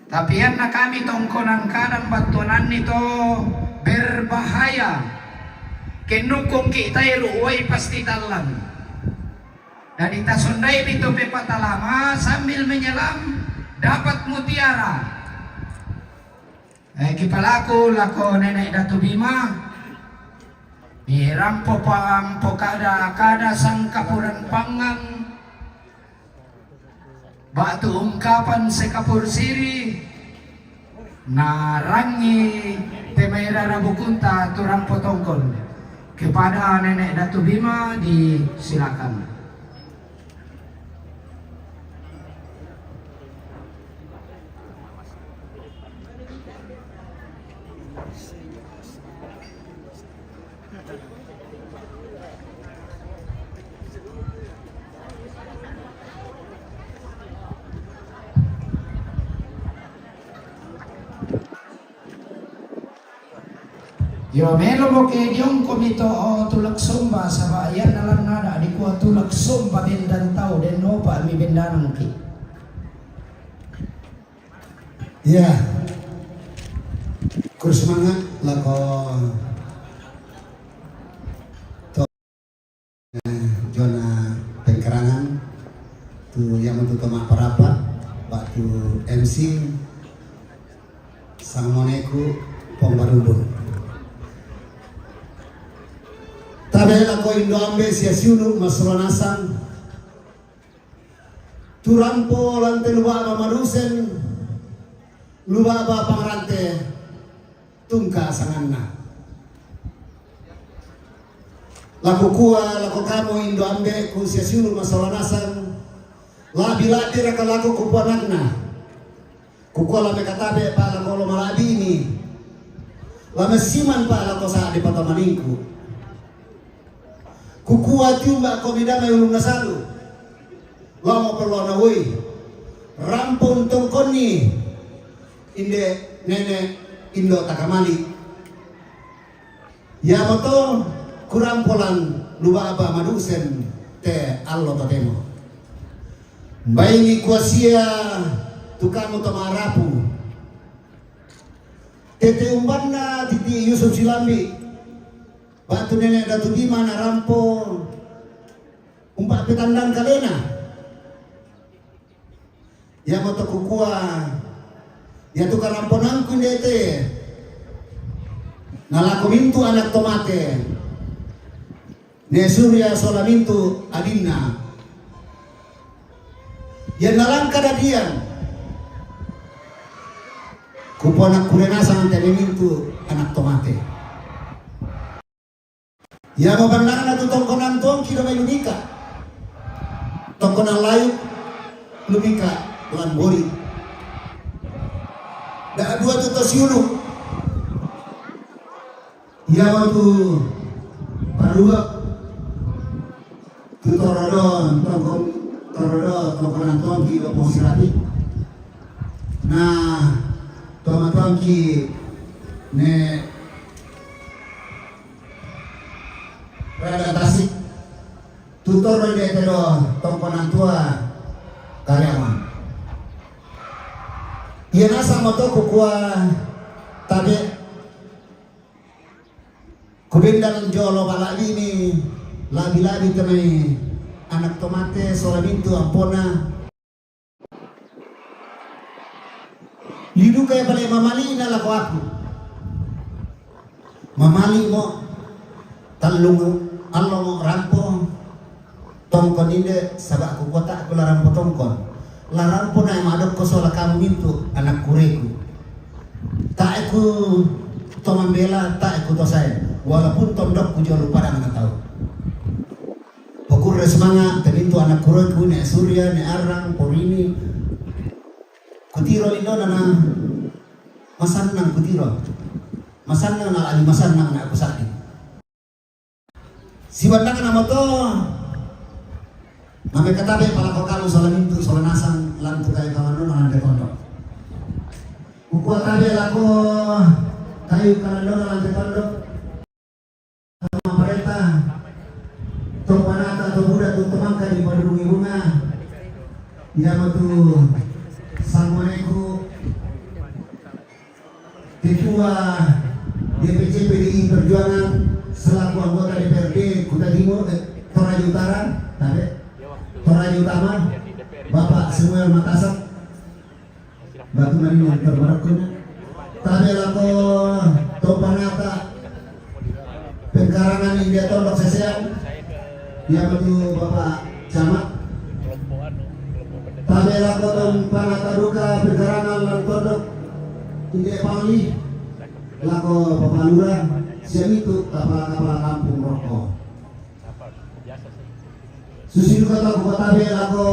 Tapi anna kami tongkonan kadang battuananni to berbahaya. Kennukkungki tairu uwai pasti tallang. Dadi tasondai mi to pepatalama sambil menyelam dapat mutiara. Eh, kipalaku lako Nenek Datu Bima. Mirampo pa ampo kada-kada sangkapuran pangngan. Ba'tu ungkapan sekapur siri, narangi temaera rabukunta tu rampo tongkon. Kepada Nenek Datu Bima disilakan. Iyo, melomo ke diongkomi to, o, tulak somba, saba' iyanna lan ada' dikua tulak somba bendan tau, den opa' mi bendanangki. Iya. Kurus semangat lako to, eh, jona pengkerangan tu, iya' montu to ma'parapa, ba'tu M C, sangamoneku, pong barubung. Tabe' lako indo' ambe' sia siulu' massola nasang. Tu rampo lan te Luba'ba Madusen, Luba'ba Pangrante, tungka sanganna. Lakukua lako kamu indo' ambe'ku sia siulu' massola nasang, la'bi-la'biraka lako kupuanakna. Kukua la mekatabe' pa lako olo mala'bini, la messiman pa lako sa'de patamaningku. Kukua tiumba'ko midama ulunna salu, lao mopello'na uwoi, rampo untongkonni inde' nene' indo' takamali'. Iamoto kurampo lan Luba'ba Madusen te allo totemo. Baini kuasia tu kamu to ma'rapu. Tete umbanna titi Yusuf Silambi, ba'tu nene' Datu Bima narampo umpa'petandang kalena. Iamoto kukua, iatu karamponangku inde' te, nalako mintu' anak to mate, ne Surya sola mintu' adinna. Ianna langka dadiang, kupoanakku renasang te ne mintu' anak to mate. Iamo bannanna tu tongkonan tuongki ro mai Lumika. Tongkonan layuk Lumika lan Bori. Da'dua tu to siulu'. Iamo tu parua tu torodo tongkon, torodo tongkonan tuongki ro Posirapi. Na, tomatuangki ne Raja Tasik, tutor ro inde' te do tongkonan tua Kariamang. Iya nasang mo to kukua tabe', kubendal jolo balabi ni labi-labi temai anak to mate sola mintu ampona. Liduka ya pale mamali'na lako aku. Mamali' mo, tellung allo mo rampo tongkon inde, saba' kukua te'ku la rampo tongkon. La rampo na madokko sola kamu mintu anak kureku. Tae' ku to mambela, tae' ku to sae, walaupun tondokku jolo padang na tau. Pokurre sumanga' te mintu anak kureku, ne Surya, ne Arang, Porini. Kutiro lindona na masannang kutiro. Masannang na lagi masannang na kusa'di. Sibannangna mo to, mame katabe palako kamu sola mintu, sola nasang lantu kayu kalendona lante tondok. Kukua tabe lako kayu kalendona lante tondok. Marenta, to panata, to buda, to temangka di padurungi bunga. Iya mo tu sangoneku, Ketua D P C P D I Perjuangan selaku anggota D P R D Kuta Timur, eh, Toraja Utara, tabe? Toraja Utama, Bapak Samuel Makassar. Batu maringan terbarakun. Tabe lako to panata pengkarangan inde tondok sesean. Iya mo tu Bapak Camat. Tabe lako to panata duka pengkarangan lan tondok inde Pangli. Lako Bapak Lurah, sia mintu kapala-kapala kampung rokko. Susi duka to kukua tabe lako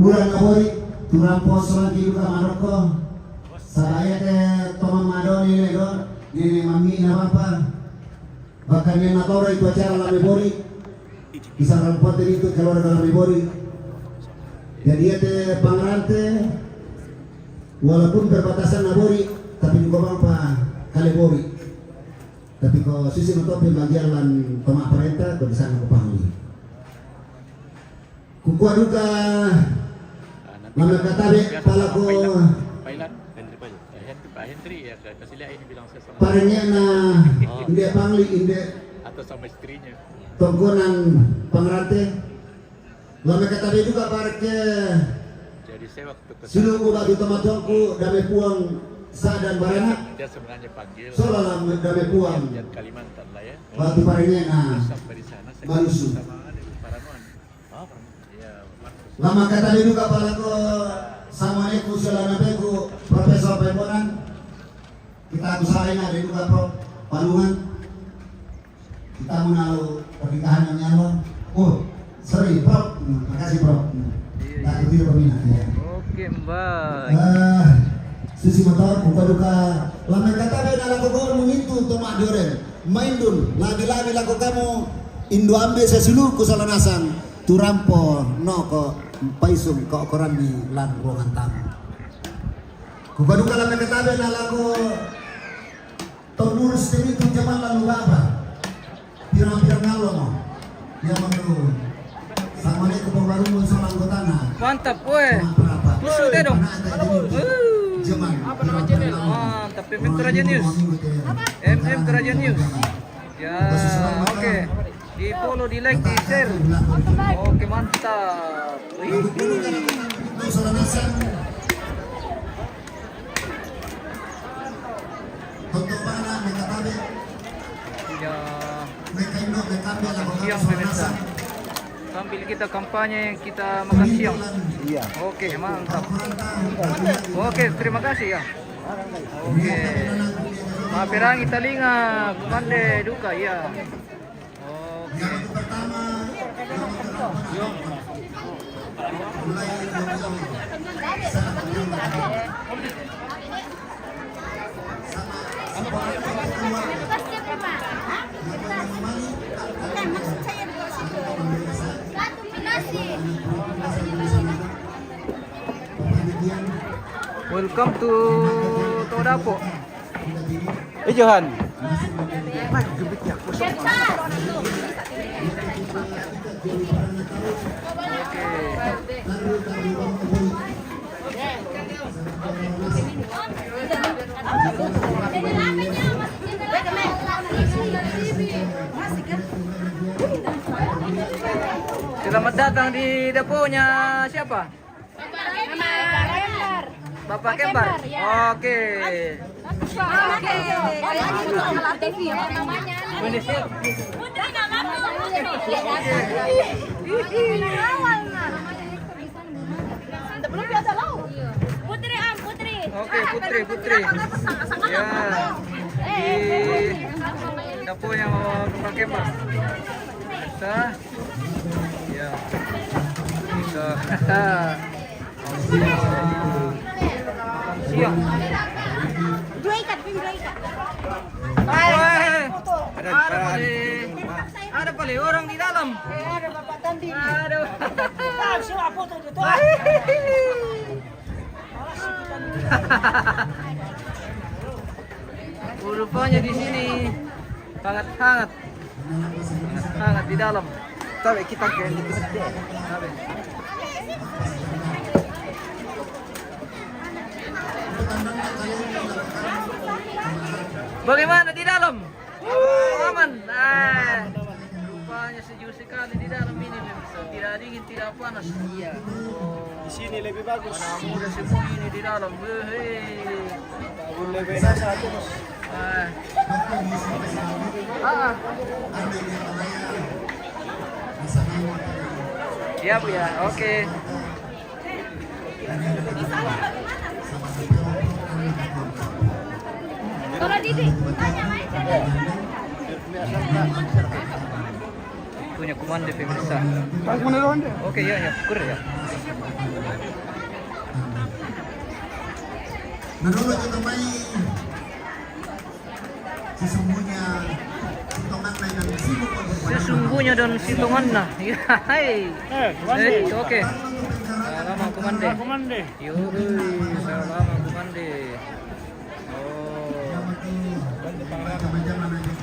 Lurah Nabori, tu rampo sola mintu duka marokko. Saba' iate to mammadoni lego, nene mammi'na bapa. Bahkan nene natoro itu acara la Mebori. Bisa rampote itu keluarga la Mebori. Jadi iate pangrante, walaupun perbatasan Nabori, tapi duka bang pa kale Bori. Tapi ko susi matopi bagian lan to ma'parenta, ko disanga ko pahuli. Kukua duka mame katabe palako parengnge'na inde Pangli inde tongkonan pangrante. Mame katabe duka parke. Jadi saya waktu ke sana, siluku bagi tomatuangku, dame Puang sa dan baranak. Dia sebenarnya panggil, sola la dame Puang Kalimantan lah ya. Batu parengnge'na. Sampai di sana saya malusu. Sama ada Paranuan. Oh, Paranuan. Iya, Markus. Mame katabe duka palako sangoneku sola napeku Profesor Paimbonan. Kita aku salena de duka Prof Palungan. Kita mau nalu pernikahan yang nyawa. Oh, sorry, Prof. Hmm, makasih, Prof. Hmm. Iya, tak iya. Kutiro peminat, ya. Oke, Mbak. Eh, susi motor, kukua duka. Mame katabe na lako gor mumintu to ma'dioren. Maindun, labi-labi lako kamu, indu ambe sesiluku sola nasang, tu rampo, noko, paisung, ko koranni lan ruangan tamu. Kukua duka mame katabe na lako Tau nurus te itu jaman lalu bapa. Pirang-pirang allo mo. Ya, menurut. Sama ni ko baru muncul anggotana. Mantap, weh. Cuma berapa? Kusuk te dong. Mana ada itu? Uh. Jaman. Apa nama channel? Mantap, M M Keraja News. M M Keraja News. Ya, oke. Di-follow, di-like, di-share. Oke, mantap. Wih. Ya. Siang, pemirsa. Sambil kita kampanye, kita makan siang. Iya. Oke, mantap. Oke, terima kasih ya. Oke. Maperangi talinga, kumande duka, ya. Oke. Welcome to Todapo. Eh, Johan. Oke. Selamat datang di dapurnya siapa? Bapak Kembar. Oke. Putri, Am, Putri. Oke, Putri, Putri. Ya. Di dapur yang mau pakai, Pak. Bisa. Ya. Bisa. Siap. Dua ikat, Pin, dua ikat. Weh. Ada, ada, ada paling orang di dalam. Eh, ada Bapak Tanding. Aduh. Ah, siapa foto itu? Ah. Oh, rupanya di sini hangat-hangat. Hangat-hangat di dalam. Tapi kita ke yang di tempat dia. Tapi bagaimana di dalam? Oh, aman. Ah, rupanya sejuk sekali di dalam ini, pemirsa. Tidak dingin, tidak panas. Iya. Di sini lebih bagus. Anak muda semua ini di dalam. Wehey. Lebih enak satu. Ah. Ah. Siap ya. Oke. Kalau Didi, tanya aja deh. Punya komando, pemirsa. Oke, ya, ya, syukur ya. Menurut teman Sesungguhnya, Sitongan lain dan sibuk berbuat. Sesungguhnya dan Sitongan, nah. Ya, hai. Eh, Komando. Eh, oke. Salam, Komando. Komando. Yoi, salam, Komando. Oh.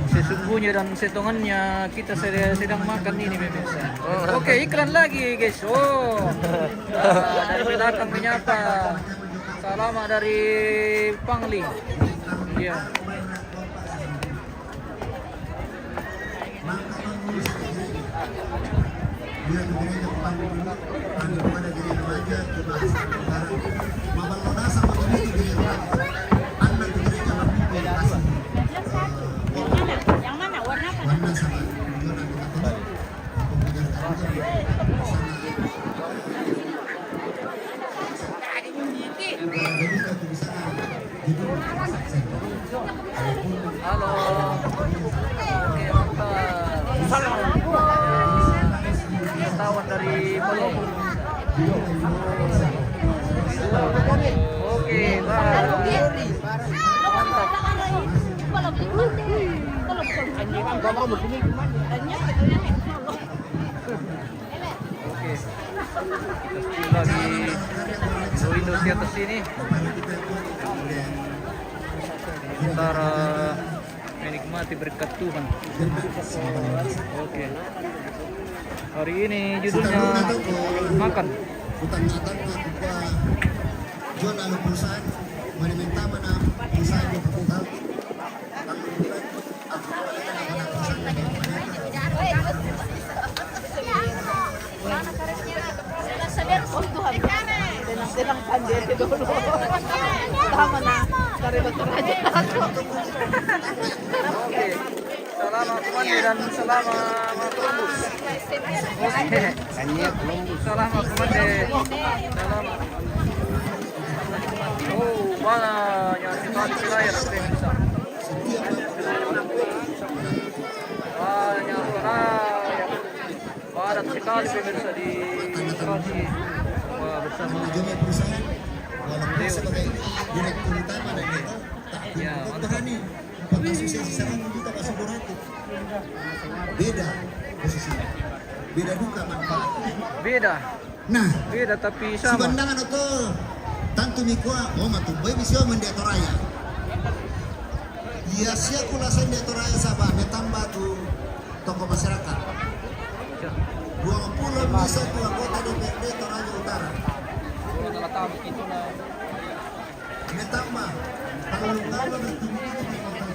Sesungguhnya dan setongannya kita sed-, sedang makan ini, pemirsa. Oh. Oke, iklan lagi, guys. Oh. Ah, dari belakang menyapa. Salam dari Pangli. Iya. Yang mana? Warna apa? Halo. Oke, mantap. Salam. Wartawan dari Palopo. Oke, bye. Mantap. Oke. Kita lagi window di atas sini. Sementara menikmati berkat Tuhan. Oke. Hari ini judulnya makan. Jual lalu pulsa, mana minta mana pulsa itu pulsa. Oh, Tuhan. Tenang-tenang pandai dulu. Tama na. Dari dokter aja. Oke. Salam, Komando, dan salam, Columbus. Oke. Salam, Komando. Salam. Oh, banyak sekali saya rasa. Banyak sekali. Padat sekali, pemirsa, di lokasi. Wah, bersama. Walaupun sebagai direktur utama dan itu, tak, ya, untuk mantap. Berani. Empat belas usia sekarang kita masih berhati. Beda posisinya. Beda duka manfaat. Beda. Nah, beda tapi sama. Sibandangan oto, tantu mikua, oh, matu, boy, bisa mendia Toraya. Iya, sia kula sendia Toraya, saba, metamba tu tokoh masyarakat. Dua puluh bisa tu anggota D P R D Toraja Utara. Ditambah, kalau, kalau ada tujuh itu, biarkan.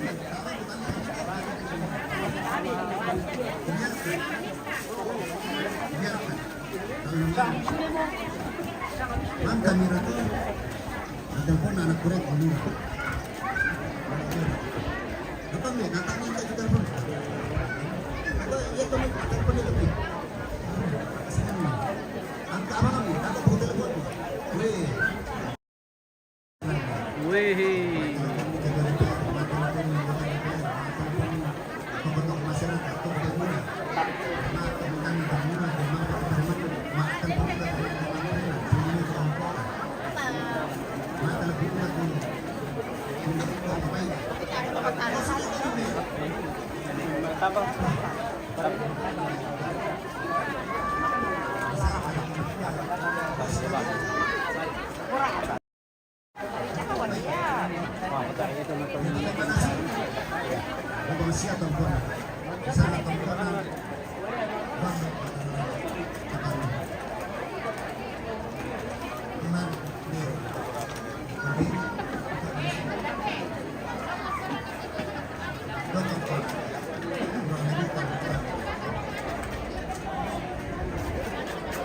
Biarkan. Kalau memang, mangka mira tu, ada pun anak kurek, mira. Datang ni, datang ni, kita telepon. Apa, ya, teman, telepon dia, tapi. Angkat abang ni, angkat telepon. Weh. Wih.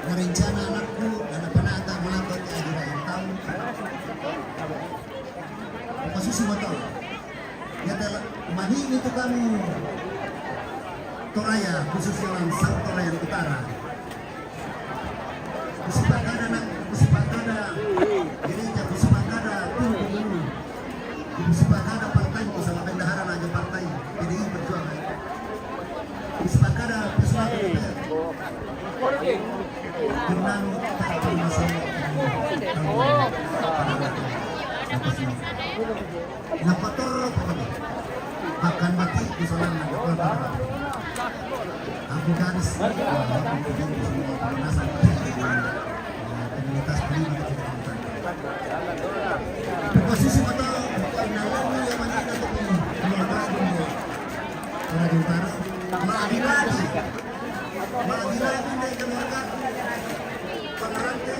Narencana anakku, anak penata melakon di akhir tahun. Masusu motor. Ya, telah, mani itu kamu Toraya, khususnya Langsang Toraya Utara. Kusipakada nak, kusipakada gereja, kusipakada tunggu dulu. Kusipakada partai, ku sama bendahara na aja partai P D I Perjuangan. Kusipakada pesuatu D P R. Tenang, tak ada masalah. Na kotor pokoknya. Bahkan bati ku salah na kotor. Aku garis. Aku bikin di sini penasaran. Komunitas ini kita ceritakan. Posisi kota, bukan dalam yang mana kita tuh. Keluarga dulu. Orang di utara. Lagi-lagi. Lagi-lagi dari keluarga. Pengerante.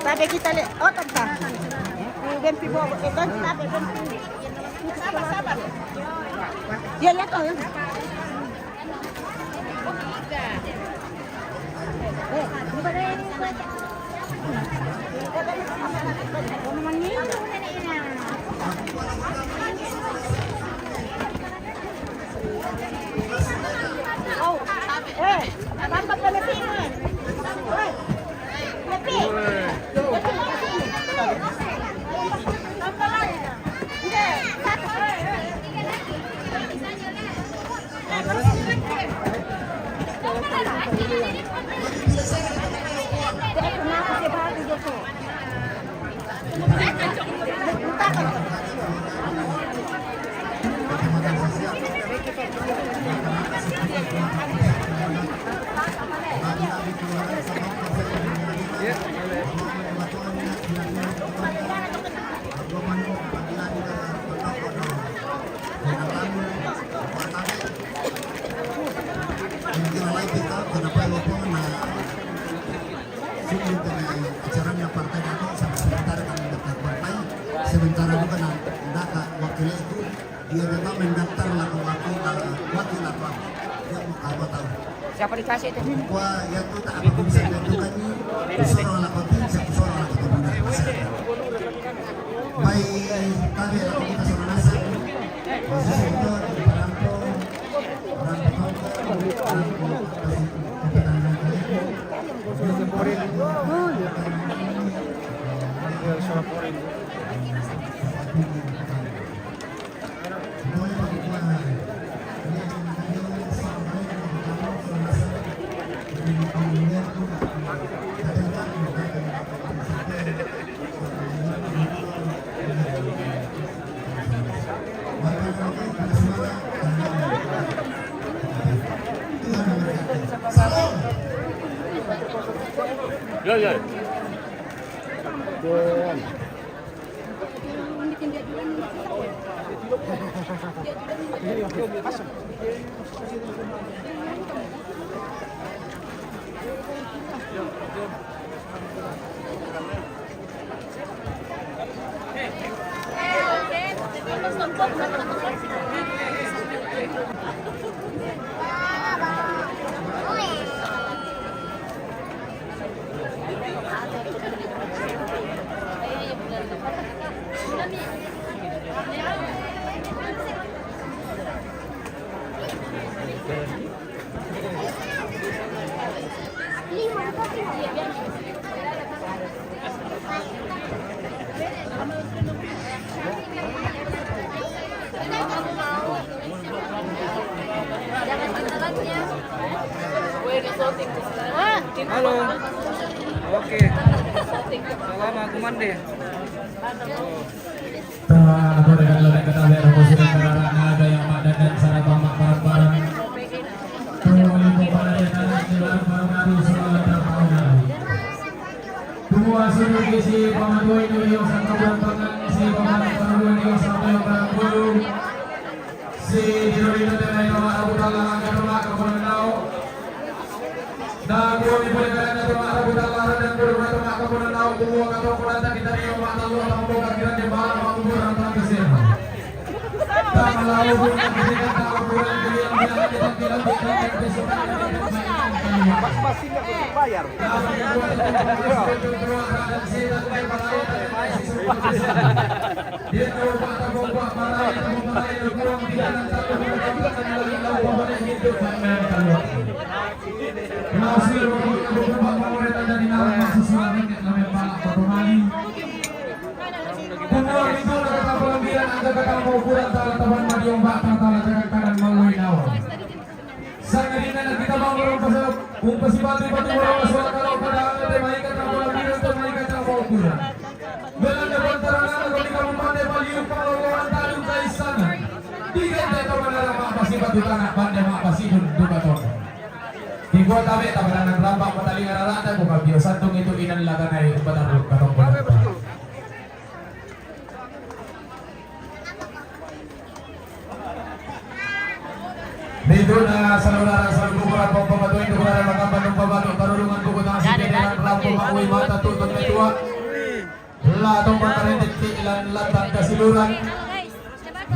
Tabe kita le, oh, tanta. Ven, pi bobo, eh, ven, tabe, ven, pi. Sabar, sabar. Ya, ya, kau, ya. Sementara juga na, ndaka wakil itu, dia memang mendaftar laku wakil, wakil apa? Dia mau apa tahu? Siapa dikasih itu? Wah, ya tuh tak apa bisa menentukan ni. Kusoro laku tim, saya kusoro laku tim. Baik, kami laku kita sama nasa. Khusus itu di Parampo, Parampo Tongkol, Parampo, Halo. Oke. Salama, kumande. Tah, aku dengan lelaki ketawa, aku sudah merah, ada yang mak dandan, sarap mak parang-parang. Tuh, ini pada dia, ada yang baru-baru, semua ada tahu. Semua sudah isi, paman boy, dulu yang sangka bulan tangan, si paman baru, dulu yang sangka yang barang bulu. Si Dino Dino tena ina ma Abu Talha angka toma ka Bonang Daok. Na kuami pole karana toma Abu Talha dan kudu toma ka Bonang Daok, kumua ka toko dan tadi tadi ma talu atau buka kiranya bala ma kuburan tadi sena. Tama lalu pun kita tahu kurang kalian dia kita kita kita kita kita. Pas, pas, singgah, bayar. Sangadinna na kita bang orang pasal, umpasi batu, batu orang pasal, kalau pada ada tema ikan, orang bilang tema ikan, orang kurang. Belanda bantara nana ko di Kabupaten Bali, upalo orang tadi kaisanan. Diganti atau menara mak pasi batu tanah, pandai mak pasi pun duka tona. Di kota beta pada nang rampak, kota lingara rata, buka bio santung itu inan latanai, kota, kota, kota. Biduna saluhurna saluhur buku rampung pembantu induk rara makam bandung pembantu tarulungan buku tangsi kederan rampung makui mata tutun metua. La tong pakarendit ki ilan lantang kasiluran.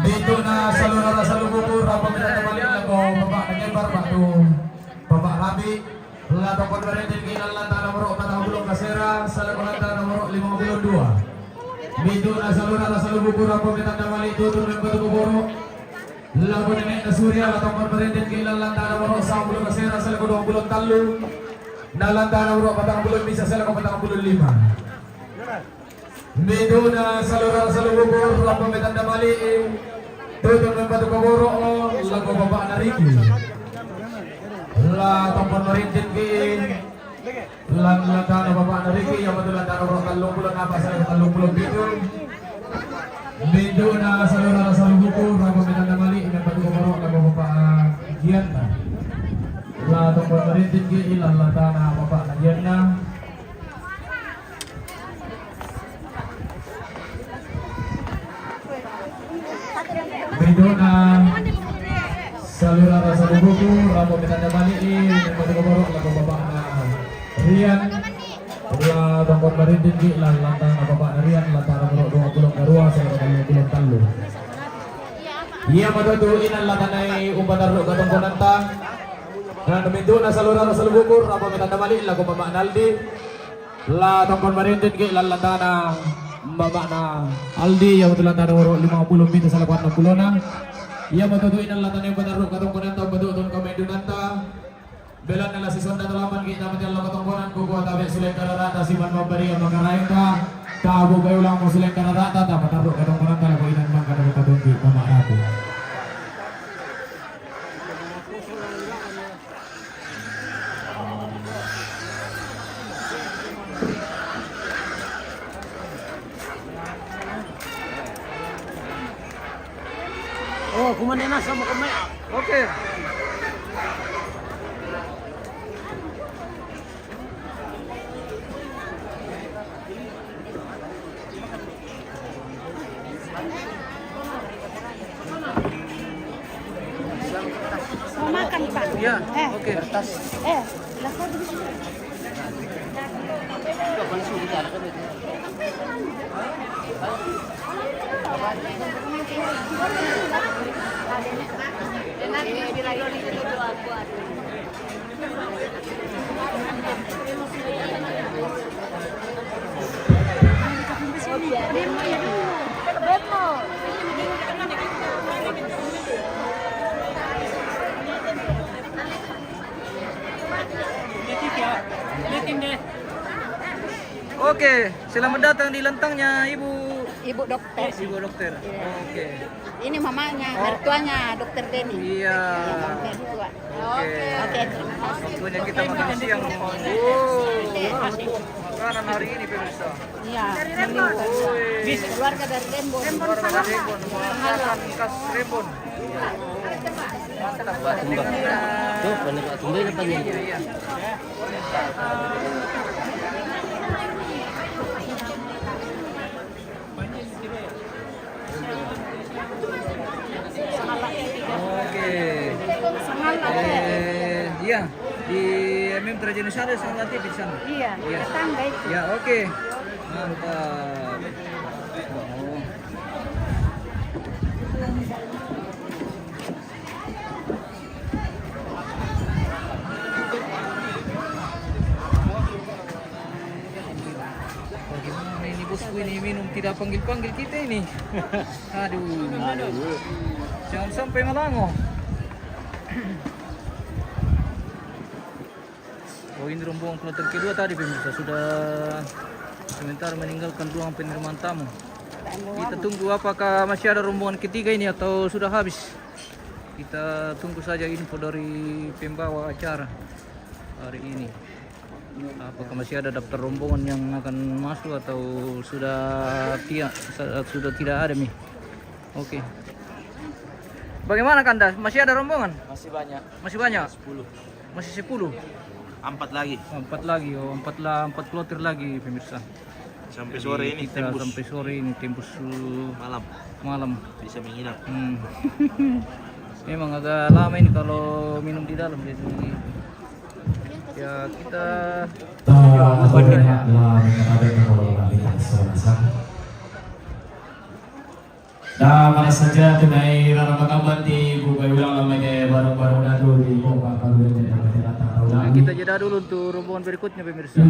Biduna saluhurna saluhur buku rampung kita kembali lagu bapak menyebar batu bapak rabi. La tongkon barendin ki ilan lantang nomor patang puluh kasera, salaku lantang nomor lima puluh dua. Biduna saluhurna saluhur buku rampung kita kembali tutur membatu kuburu. Lagu nenek na Surya, la tongkon barendin ki ilan lantang nomor sepuluh kasera, salaku dua puluh talu. Na lantang nomor patang puluh bisa, salaku patang puluh lima. Biduna saluhurna saluhur, la pameta damali, tutur membatu kuburu, lagu bapak na Riki. La tongkon barendin ki. Lan lantang bapak na Riki, yang betul lantang orang tallung puluh, napa saya tallung puluh bidung. Biduna saluhurna saluhur buku, rampung kita kembali, membatu kuburu, lagu bapak Gianna. La tongkon barendin ki ilan lantang bapak na Gianna. Biduna saluhurna saluhur buku, rampung kita kembali, membatu kuburu, lagu bapak na Rian. La tongkon barendin ki ilan lantang bapak na Rian, lantang nomor dua puluh karua, salaku dua puluh talu. Ia matutu inan latanai umbatarru katongkonanta. Na biduna saluhurna saluhur buku, rampung kita kembali, lagu bapak na Aldi. La tongkon barendin ki ilan lantang bapak na Aldi, yang betul lantang nomor lima puluh, minta salaku enam puluh na. Ia matutu inan latanai umbatarru katongkonanta, umbatutun kamedunanta. Belanda la sisonda talaman kita mati Allah katongkonan ku kuat tabe sulen kararata siman mabari ama karaita. Tabu bayulang mo sulen kararata, tapatarru katongkonanta lagu inan mangkana katongki pamaraku. Oh, kumande na sama kami. Oke. Ya, eh, oke. Kertas. Eh, lah, kok di sini? Oke, selamat datang di lantangnya Ibu. Ibu dokter. Ibu dokter. Iya. Oke. Ini mamanya, oh, mertuanya dokter Denny. Iya. Iya, mertua. Oke. Oke, terima kasih. Waktunya kita makan siang. Terima kasih. Makanan hari ini, pemirsa. Iya. Wih. Keluarga dari Rembon. Keluarga dari Rembon. Makanan khas Rembon. Mantap, Mbak. Tuh, panik, Pak. Tumben apa nih? Iya, iya. Oke. Eh, iya, di M M Trajanusara sangat aktif di sana. Iya, iya, tetangga itu. Ya, oke. Mantap. Oh. Bagaimana ini, bosku, ini minum tidak panggil-panggil kita ini? Aduh. Aduh. Jangan sampai malango. Oh, ini rombongan kloter kedua tadi, pemirsa, sudah sementara meninggalkan ruang penerimaan tamu. Kita tunggu apakah masih ada rombongan ketiga ini atau sudah habis. Kita tunggu saja info dari pembawa acara hari ini. Apakah masih ada daftar rombongan yang akan masuk atau sudah tidak, sudah tidak ada nih? Oke. Bagaimana, Kanda? Masih ada rombongan? Masih banyak. Masih banyak? Sepuluh. Masih sepuluh? Empat lagi. Empat lagi, oh, empat lah, empat kloter lagi, pemirsa. Sampai sore ini kita tembus. Sampai sore ini tembus, uh, malam. Malam. Bisa menginap. Hmm. Memang agak lama ini kalau minum di dalam, jadi ya kita. Nah, mana saja tunai rara makamban di buka ulang lama ke barang-barang datu di buka baru yang tidak berjalan tak tahu. Nah, kita jeda dulu untuk rombongan berikutnya, pemirsa.